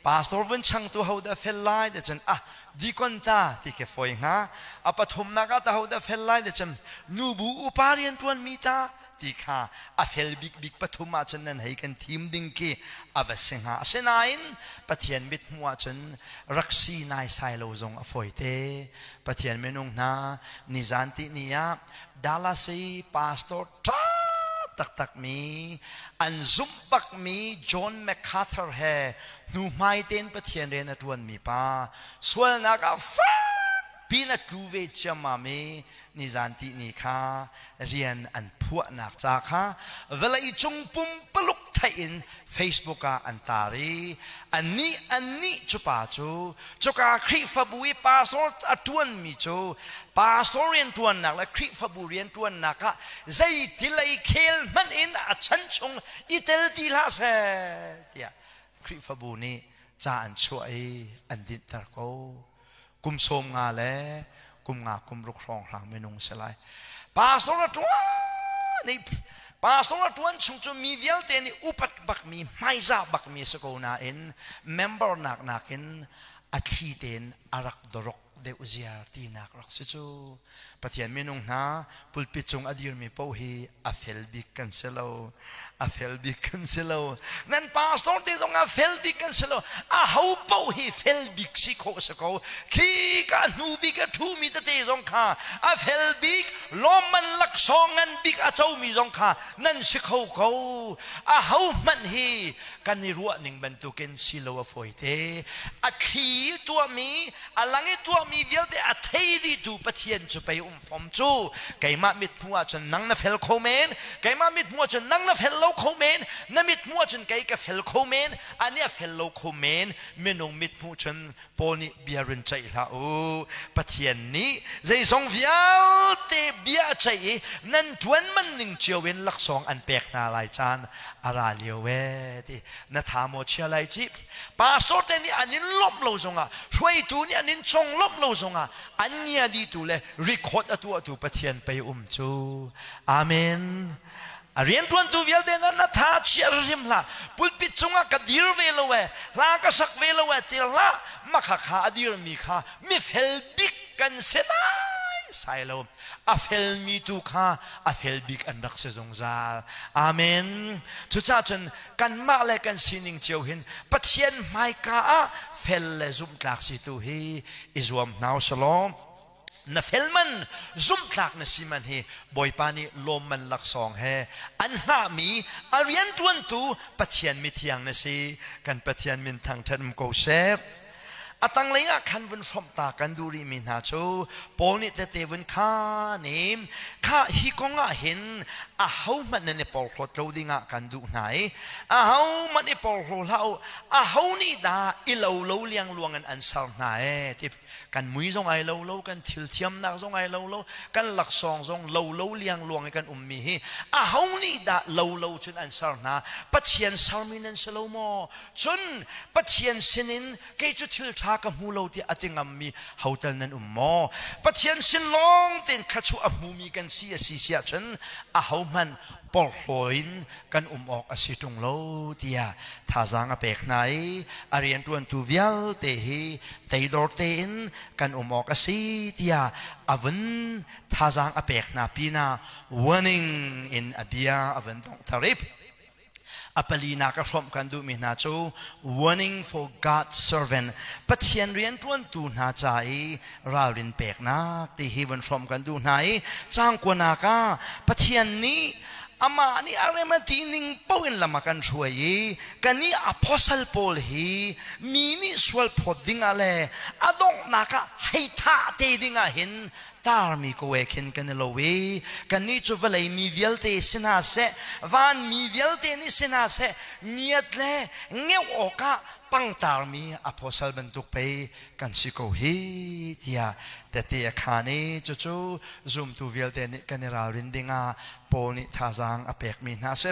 S1: Pastor vun changtu ho dah fel lai ti cun ah deacon ta ti khi fawi hnga. A pathumnak ah ta ho dah fel lai ti cun nubu upa rianṭuan mi ta ti kha a fel bikbik pathum ahcun nan hei kan thim ding khi a va si hnga. Asinain Pathian mithmuh ahcun rak si naisai lo zong a fawite. Pathian minung hna nizan ti ni ah Dallas i pastor ṭha taktakmi an zumh bakmi John MacArthur he hnuhmai tein Pathian rian a ṭuanmi pa sualnak ah fak pin a tlu ve ciammam i nizan ti ni kha rian an phuahnak ca kha vawlei cung pumpaluk theih in Facebook ah an tar i annih annih cu pa cu cuka Khrihfabu i pastor a ṭuanmi cu pastor rianṭuannak le Khrihfabu rianṭuannak ah zeiti lei khel hmanh in a chan chung i tel ti hlah seh tiah Khrihfabu nih ca an chuah i an dinhter ko. Kum 15 le kum nga kum ruk hrawnghrang minung si lai. Pastor a ṭuan i pastor a ṭuan chung cu mi vialte nih upat bakmi hmaizah bakmi si ko nain member nak nakin a thli tein a rak dorok deuh ziar tinak rak si cu. Pathian minung hna pulpit cung a dirmi paoh hi a fel bik kan si lo. A fel bik kan si lo. Nan pastor te zong ah fel bik kan si lo. A ho paoh hi fel bik si khawh si ko. Khi ka hnu bik a ṭhumi tete zong kha a fel bik lawmman laksawng ngan bik a comi zong kha nan si kho ko. A ho hmanh hi kan i ruah ning bantukin si lo a fawi te. A thli tuahmi a lang i tuahmi vialte a thei dihtu Pathian cu pei um fom cu. Keimah mithmuh ahcun nang na fel kho men, keimah mithmuh ahcun nang na fel lo kho men, na mithmuh ahcun kei ka fel kho men, ani a fel lo kho men. Minung mithmuh cun Paul nih bia run ceih hlah u. Pathian nih zeizong vialte bia a ceih i nan ṭuan man ning cio in laksawng an pek hna lai caan a ra lio ee ti. Na tha maw chia lai cih? Pastor te nih an in lawmh lo zongah, hruaitu nih an in conglawmh lo zongah, an ngia dihtu le record a tuahtu Pathian pei um cu. Amen. A rianṭuantu vialte na na tha chia rim hlah. Pulpit cungah ka dir ve lo ee, hla ka sak ve lo ee ti hlah. Makha kha a dirmi kha mifel bik kan si lai sai lo. A felmi tu kha a fel bik an rak si zungzal. Amen. Cucaah cun kanmah le kan sining cio hin Pathian hmaika ah fel le zumhtlak si tu hi i zuam hna usalaw na fel man zumhtlak na si man hi Bawipa nih lawmman laksawng he an hngahmi a rianṭuantu Pathian mithiang na si. Kan Pathian min thangṭhat um ko seh. A tanglei ah khan vun hrawmh ta kan duh rihmi hna cu Paul nih tete vun khan i kha hi kong ah hin ahohmanh nan i porhlawt lo dingah kan duh hna i ahohmanh i porhlaw hlah u, aho nih dah i lo lo liangluang in an ser hna ee ti kan mui zong ai lo lo, kan thil thiamnak zong ai lo lo, kan laksawng zong lo lo liangluang i kan ummi hi aho nih dah lo lo cun an ser hna? Pathian sermi nan si lo maw? Cun Pathian sinin kei cu thil ṭha ka hmu lo tiah a ti ngammi hotel nan um maw? Pathian sin lawng tein khachuah a hmumi kan si a si si ahcun ahohmanh porhlaw in kan um awk a si ṭung lo tiah thazaang a pek hna i a rianṭuantu vialte hi teidor tein kan um awk a si tiah a vun thazaang a pek hna pinah warning in a bia a vun donghter i A palinak a hrawmh kan duhmi hna cu warning for God's servant, Pathian rianṭuantu hna ca i ralrin peknak ti hi vun hrawmh kan duh hna i caang kuanak ah Pathian nih amah nih a rem a ti ning paoh in lam a kan hruai i kannih apostle pawl hi mi nih sual phawt dingah le a donghnak ah hei thah te dingah hin tarmi ko e khin kan i lo i kannih cu vawlei mi vialte si hna seh, van mi vialte nih si hna seh, ngiat le ngeuh awkah pangtarmi apostle bantuk pei kan si ko hi tiah tete a khaan i cucu zumtu vialte nih kan i ralrin dingah Paul nih thazaang a pekmi hna a si.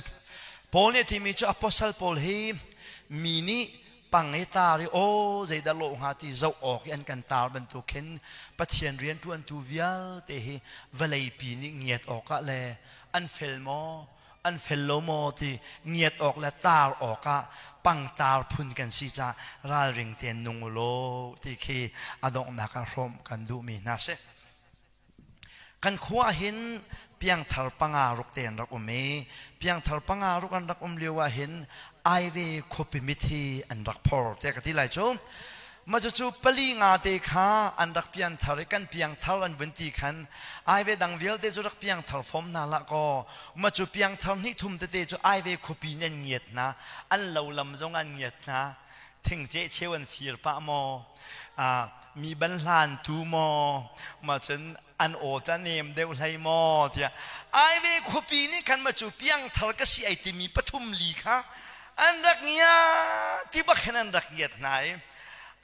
S1: Paul nih a timi cu apostle pawl hi mi nih pang i tar i aw zeidah lawh hnga ti zoh awk i an kan tar bantuk khin Pathian rianṭuantu vialte hi vawleipi nih ngiat awkah le an fel maw an fel lo maw ti ngiat awk le tar awkah pangtar phun kan si caah ralring tein nung u law ti khi a donghnak ah hrawmh kan duhmi hna si. Kan khua hin piangthar panga ruk te an rak um i piangthar panga ruk an rak um lio ah hin Aive khuapi mit hi an rak phor tiah ka ti lai cu. Mah cucu pali nga te kha an rak piangthar i kan piangthar an vun ti khan Aive dang vialte cu rak piangthar fom hna hlah kaw mah cu piangthar hnih thum tete cu Aive khuapi nih an ngiat hna, an lo lam zong an ngiat hna, thingceh cheu an fir pah maw, mi ban hlan tu maw, mah cun an aw ta nem deuh hlei maw tiah Aive khuapi nih khan ma cu piangthar ka si ai timi pathum li kha an rak ngia ti bak hin an rak ngiat hna i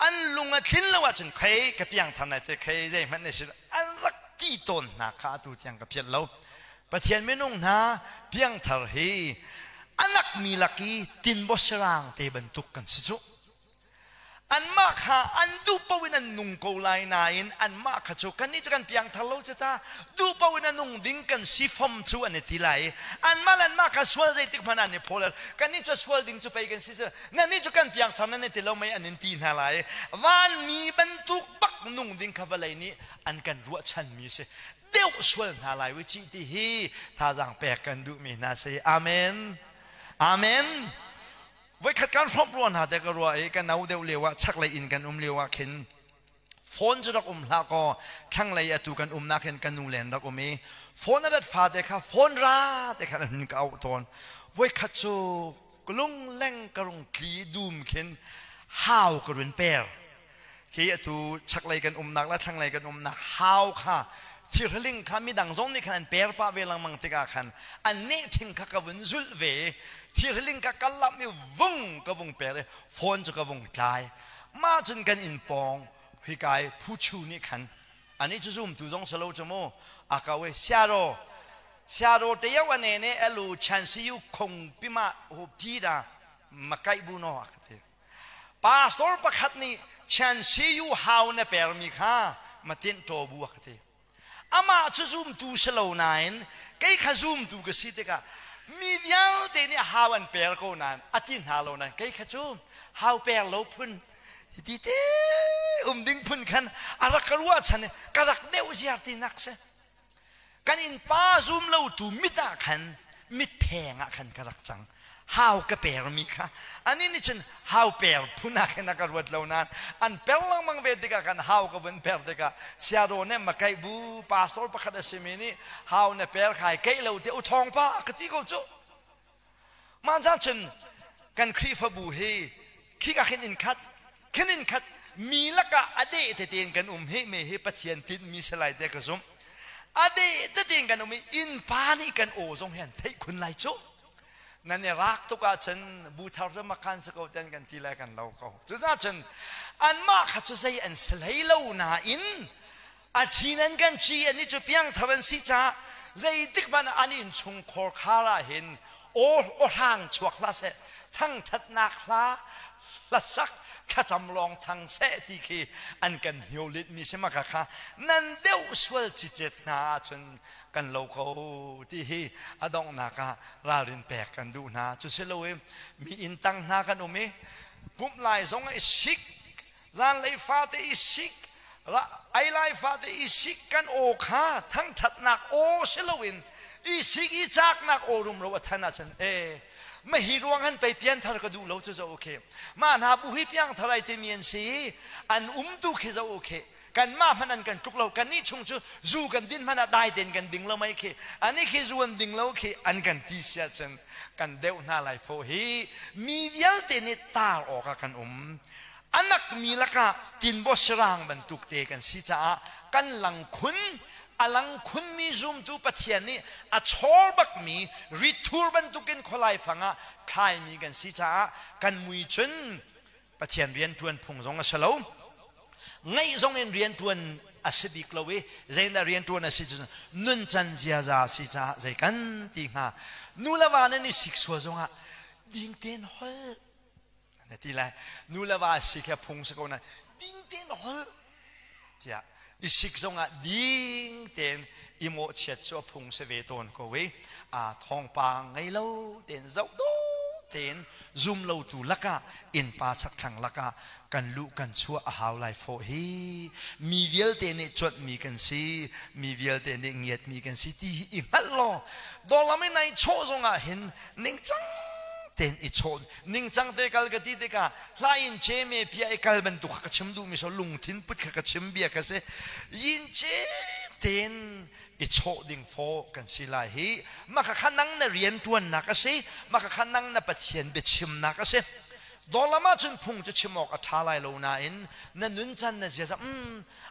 S1: an lung a thlin lo ahcun khei ka piangthar nai te khei zeihmanh ne si an rak ti tawn hna kha atu tiang ka phiat lo. Pathian minung hna, piangthar hi anak mi lak i tinbaw sarang te bantuk kan si cu. Anmah kha an duh paoh in an nung ko lai nain anmah kha cu kannih cu kan piangthar lo cu ta, duh paoh in a nung ding kan si fom cu an i ti lai i anmah le anmah kha sual zeitik hmanh an i phaw lo. Kannih cu sual ding cu pei kan si cu, nannih cu kan piangthar nan i ti lo mei an in ti hna lai i vanmi bantuk bak nung ding kha vawlei nih an kan ruahchanmi a si. Deuh sual hna lai u cih ti hi thazaang pek kan duhmi hna si. Amen. Amen. Voikhat kan hrawmh rua hna te ka ruah i ka no deuh lio ah chaklei inn kan um lio ah khin phone cu rak um hlah kaw thlanglei atu kan umnak hin ka nu len rak um i phone a rat fate kha phone ra te khan an ka auh tawn. Voikhat cu ka lung leng ka rung tli dum khin hau ka run per. Khi atu chaklei kan umnak le thlanglei kan umnak hau kha thirhling kha midang zong nih khan an per pah ve lengmang tikah khan an neh ṭhing kha ka vun zulh ve i thirhling kha ka lamh i vung ka vung per i phone cu ka vung tlai. Mah cun kan inn pawng hika i phuchu nih khan ani cu zumtu zong si lo cu mu a kau i siaro siaro te yau ane ne elu chan si yu khong pima ho pi da makai bu no a ka ti. Pastor pakhat nih Chan Si Yu Hau na permi kha matin ṭaw bu a ka ti. Amah cu zumtu si lo nain kei kha zumtu ka si tikah mi vialte nih hau an per ko nain a ti hna lo nain kei kha cu hau per lo phun ti te um ding phun khan a rak ka ruahchan i ka rak deuh ziar ti nak si. Kan innpa zum lo tu mit ah khan mitpheng ah khan ka rak cang. Hau ka per mi kha ani nih cun hau per phun ah khin a ka ruat lo nain an per lengmang ve tikah khan hau ka vun per tikah siaro nih ma kaih bu pastor pakhat a simi nih hau na per khai keih lo tiah u thawng pa ka ti ko cu. Mah cang cun kan Khrihfabu hi khika khin in khat khin in khat mi lakah a deh tete in kan um hi me hi Pathian tinhmi si lai te ka zumh. A deh tete in kan um i innpa nih kan aw zong hi an theih khun lai cu. Nan i rak tuk ahcun bu thar cu makhan si ko ten kan ti lai kan lo ko. Cucaah cun anmah kha cu zei an si hlei lo nain a ṭhi nan kan ci an i cu piangthar an si caah zeitik hmanh an innchung khorkhar ah hin aw hrang chuak hlah seh, thangṭhatnak hla hlasak thlacam lawng thang seh ti khi an kan hmiolit mi si maka kha nan deuh sual cicet hna ahcun kan lo ko ti hi a donghnak ah ralrin pek kan duh hna. Cu si lo i mi inn tang hna kan um i pumh lai zong i sik, zanlei fate i sik, ai lai fate i sik, kan aw kha thangṭhatnak aw si loin i sik i caknak aw rumro a than ahcun e ma hi ruang han pei pianthar ka duh lo cu zo okay mah hna bu hi piangthar ai timi an si, an um tu khi zo okay kanmah hmanh an kan tluk lo, kannih chung cu zu kan din hmanh ah dai tein kan ding lo mei khi, ani khi zu an ding lo khi an kan ti sia cun kan deuh hna lai fo hi. Mi vialte nih tar awk ah kan um anak mi lakah tinbaw sirang bantuk te kan si caah kan lang khun a lang khun mi zumtu Pathian nih a chawr bak mi rithur bantukin khualai fang ah thlai mi kan si caah kan mui cun Pathian rian ṭuan phung zong a si lo, ngaih zong in rian ṭuan a si bik lo i zeidah rian ṭuan a si cu nuncan ziaza a si caah zei kan ti hnga. Nu le va nan i sik sual zongah ding tein holh na ti lai. Nu le va sik hi a phung si ko na ding tein holh tiah i sik zongah ding tein i mawhchiat cu a phung si ve tawn ko i a thawngpang ngei lo tein zoh dawh tein zum lo tu lakah innpa chakthlang lakah kan luh kan chuah a hau lai fawh hi. Mi vialte nih cuanhmi kan si, mi vialte nih ngiatmi kan si ti hi i hngalh law dawlam i nai chawh zongah hin ningcang tein i chaw ningcang te kal ka ti tikah hla in che me pia i kal bantuk kha ka chim duhmi so lungthin put kha ka chim bia ka si. Yin che tein i chawh ding fo kan si lai hi. Maka kha nang na rian tuannak a si, maka kha nang na Pathian biachimnak a si. Dawlam ah cun phung cu chim awk a ṭha lai lo nain na nun can na ziaza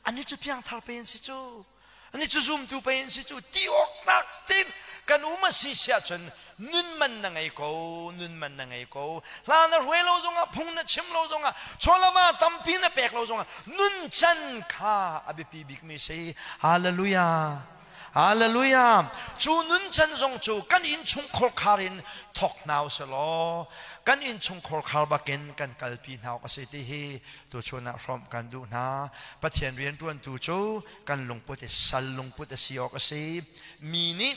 S1: ani cu piangthar pe in si cu, ani cu zumtu pei an si cu ti awk nak tin kan um a si siah cun nun man na ngei ko, nun man na ngei ko. Hla na hruai lo zongah, phung na chim lo zongah, chawlama tampi na pek lo zongah nun can kha a biapi bikmi si. Hallelujah, hallelujah. Cu nun can zong cu kan innchung khorkhar in thok hna usih law kan innchung khorkhar bakin kan kalpi hna awk a si ti hi tuchun ah hrawmh kan duh hna. Pathian rianṭuantu cu kan lungput i sal lungput a si awk a si. Mi nih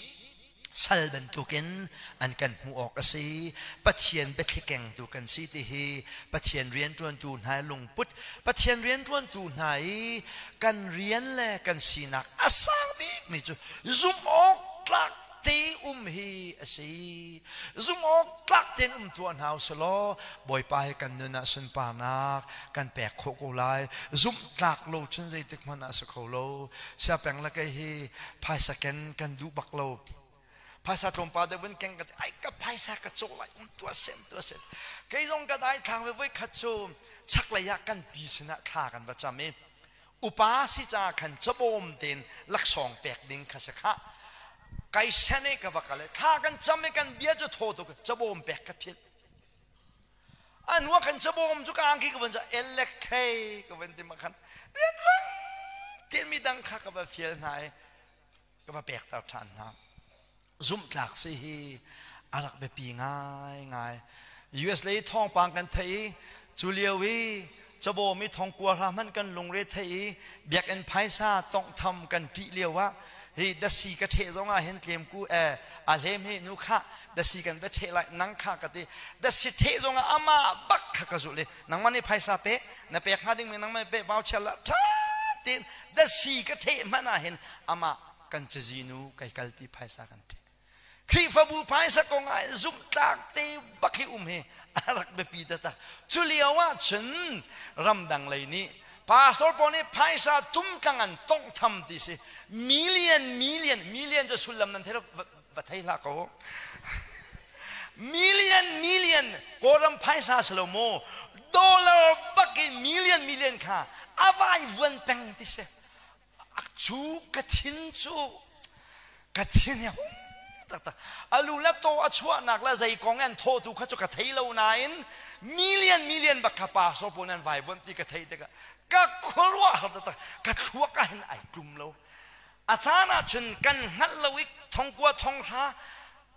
S1: sal bantukin an kan hmuh awk a si. Pathian biathli kengtu kan si ti hi Pathian rianṭuantu hna lungput, Pathian rianṭuantu hna i kan rian le kan sinak a sang bikmi cu zumh awk tlak te um hi a si. Zumh awk tlak tein um tuah hna usih law Bawipa hi kan nun ah sunparnak kan pek khawh ko lai. Zumh tlak lo cun zeitik hmanh ah a si kho lo. Siapeng le kei hi phaisa ken kan duh bak lo. Phaisa tlawmpal deuh vun keng ka ti, ai ka phaisa ka cawh lai, um tuah sem tuah sem. Kei zong ka dai thlang ve. Voi khat cu chaklei ah kan pi sinah thla kan va cam i upa si caah khan cabawm tein laksawng pek ding kha si khah. Kai sen i ka va kal i thla kan cam i kan bia cu thaw tuk, cabawm pek ka philh. A hnu ah khan cabawm cu ka angki ka vun ca elek khei ka vun ti ma khan rian rang tein mi dang kha ka va fial hna i ka va pekter ṭhan hna. Zumhtlak si hi a rak biapi ngaingai. US lei thawngpang kan theih i cu lio i cabawm i thongkua hra hmanh kan lungre theih i biakinn phaisa tonghtham kan ṭih lio ah hi dasi ka ṭheh zong ah hin tlem ku e a hlem hi nu kha dasi kan va ṭheh lai nang kha ka ti. Dasi ṭheh zong ah amah bak kha ka zulh i nangmah nih phaisa pe na pek hnga dingmi nangmah pe voucher la ṭha tein dasi ka ṭheh hmanh ah hin amah. Kan cazinu kai kalpi, phaisa kan ṭheh. Khrihfabu phaisa kong ah zumhtlak te bak hi um hi a rak biapi taktak. Cu lio ah cun ramdang lei nih pastor pawl nih phaisa tumtlang an tonghtham ti si. Million, million, million cu sullam nan thei va thei hlah ko. Million, million Kawlram phaisa si lo maw, dollar bak in million, million kha a vai vuan peng ti si. Cu ka thin cu ka thin hi hung taktak. Alu le taw a chuahnak le zei kong an thawtu kha cu ka thei lo nain million, million bak kha pastor pawl nan vaivuanh ti ka theih tikah ka khuaruah har taktak. Ka thluak ah hin ai tlum lo. A caan ah cun kan hngalh lo i thongkua thonghra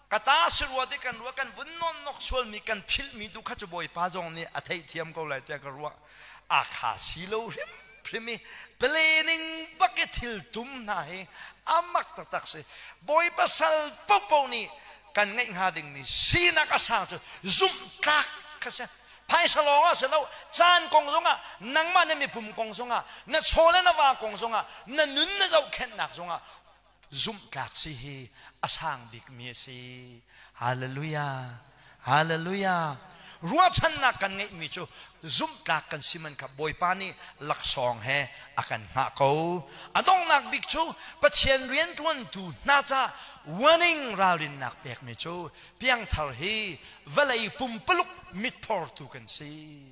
S1: ka ta si rua ti kan ruah, kan vun nawn nok sualmi, kan philhmi tu kha cu Bawipa zong nih a theihthiam ko lai tiah ka ruah. A kha si lo hrim hrim i planning bak i thil tum hna hi amak taktak si. Bawipa sal popo nih kan ngeih hnga dingmi sinak a sang cu zumhtlak kha si. Phaisa lawng ah si lo, caan kong zongah, nangmah na mipum kong zongah, na chaw le na va kong zongah, na nun na zohkhenhnak zongah zumhtlak si hi a sang bikmi a si. Hallelujah, hallelujah. Ruahchannak kan ngeihmi cu zumhtlak kan si man kha Bawipa nih laksawng he a kan hngah ko. A donghnak bik cu Pathian rianṭuantu hna ca warning, ralrinnak pekmi cu piangthar hi vawlei pumpaluk mitphortu kan si.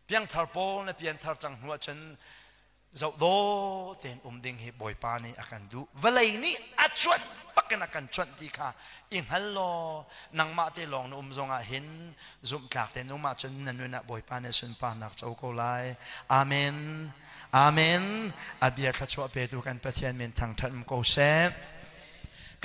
S1: Piangthar pawl na pianthar cang hnu ahcun zoh dawh tein um ding hi Bawipa nih a kan duh. Vawlei nih a cuanh bakin a kan cuanh ti kha i hngal law nangmah te lawng na um zongah hin zumhtlak tein um ahcun na nun ah Bawipa nih sunparnak co ko lai. Amen. Amen. A bia thluachuah petu kan Pathian min thangṭhat um ko seh.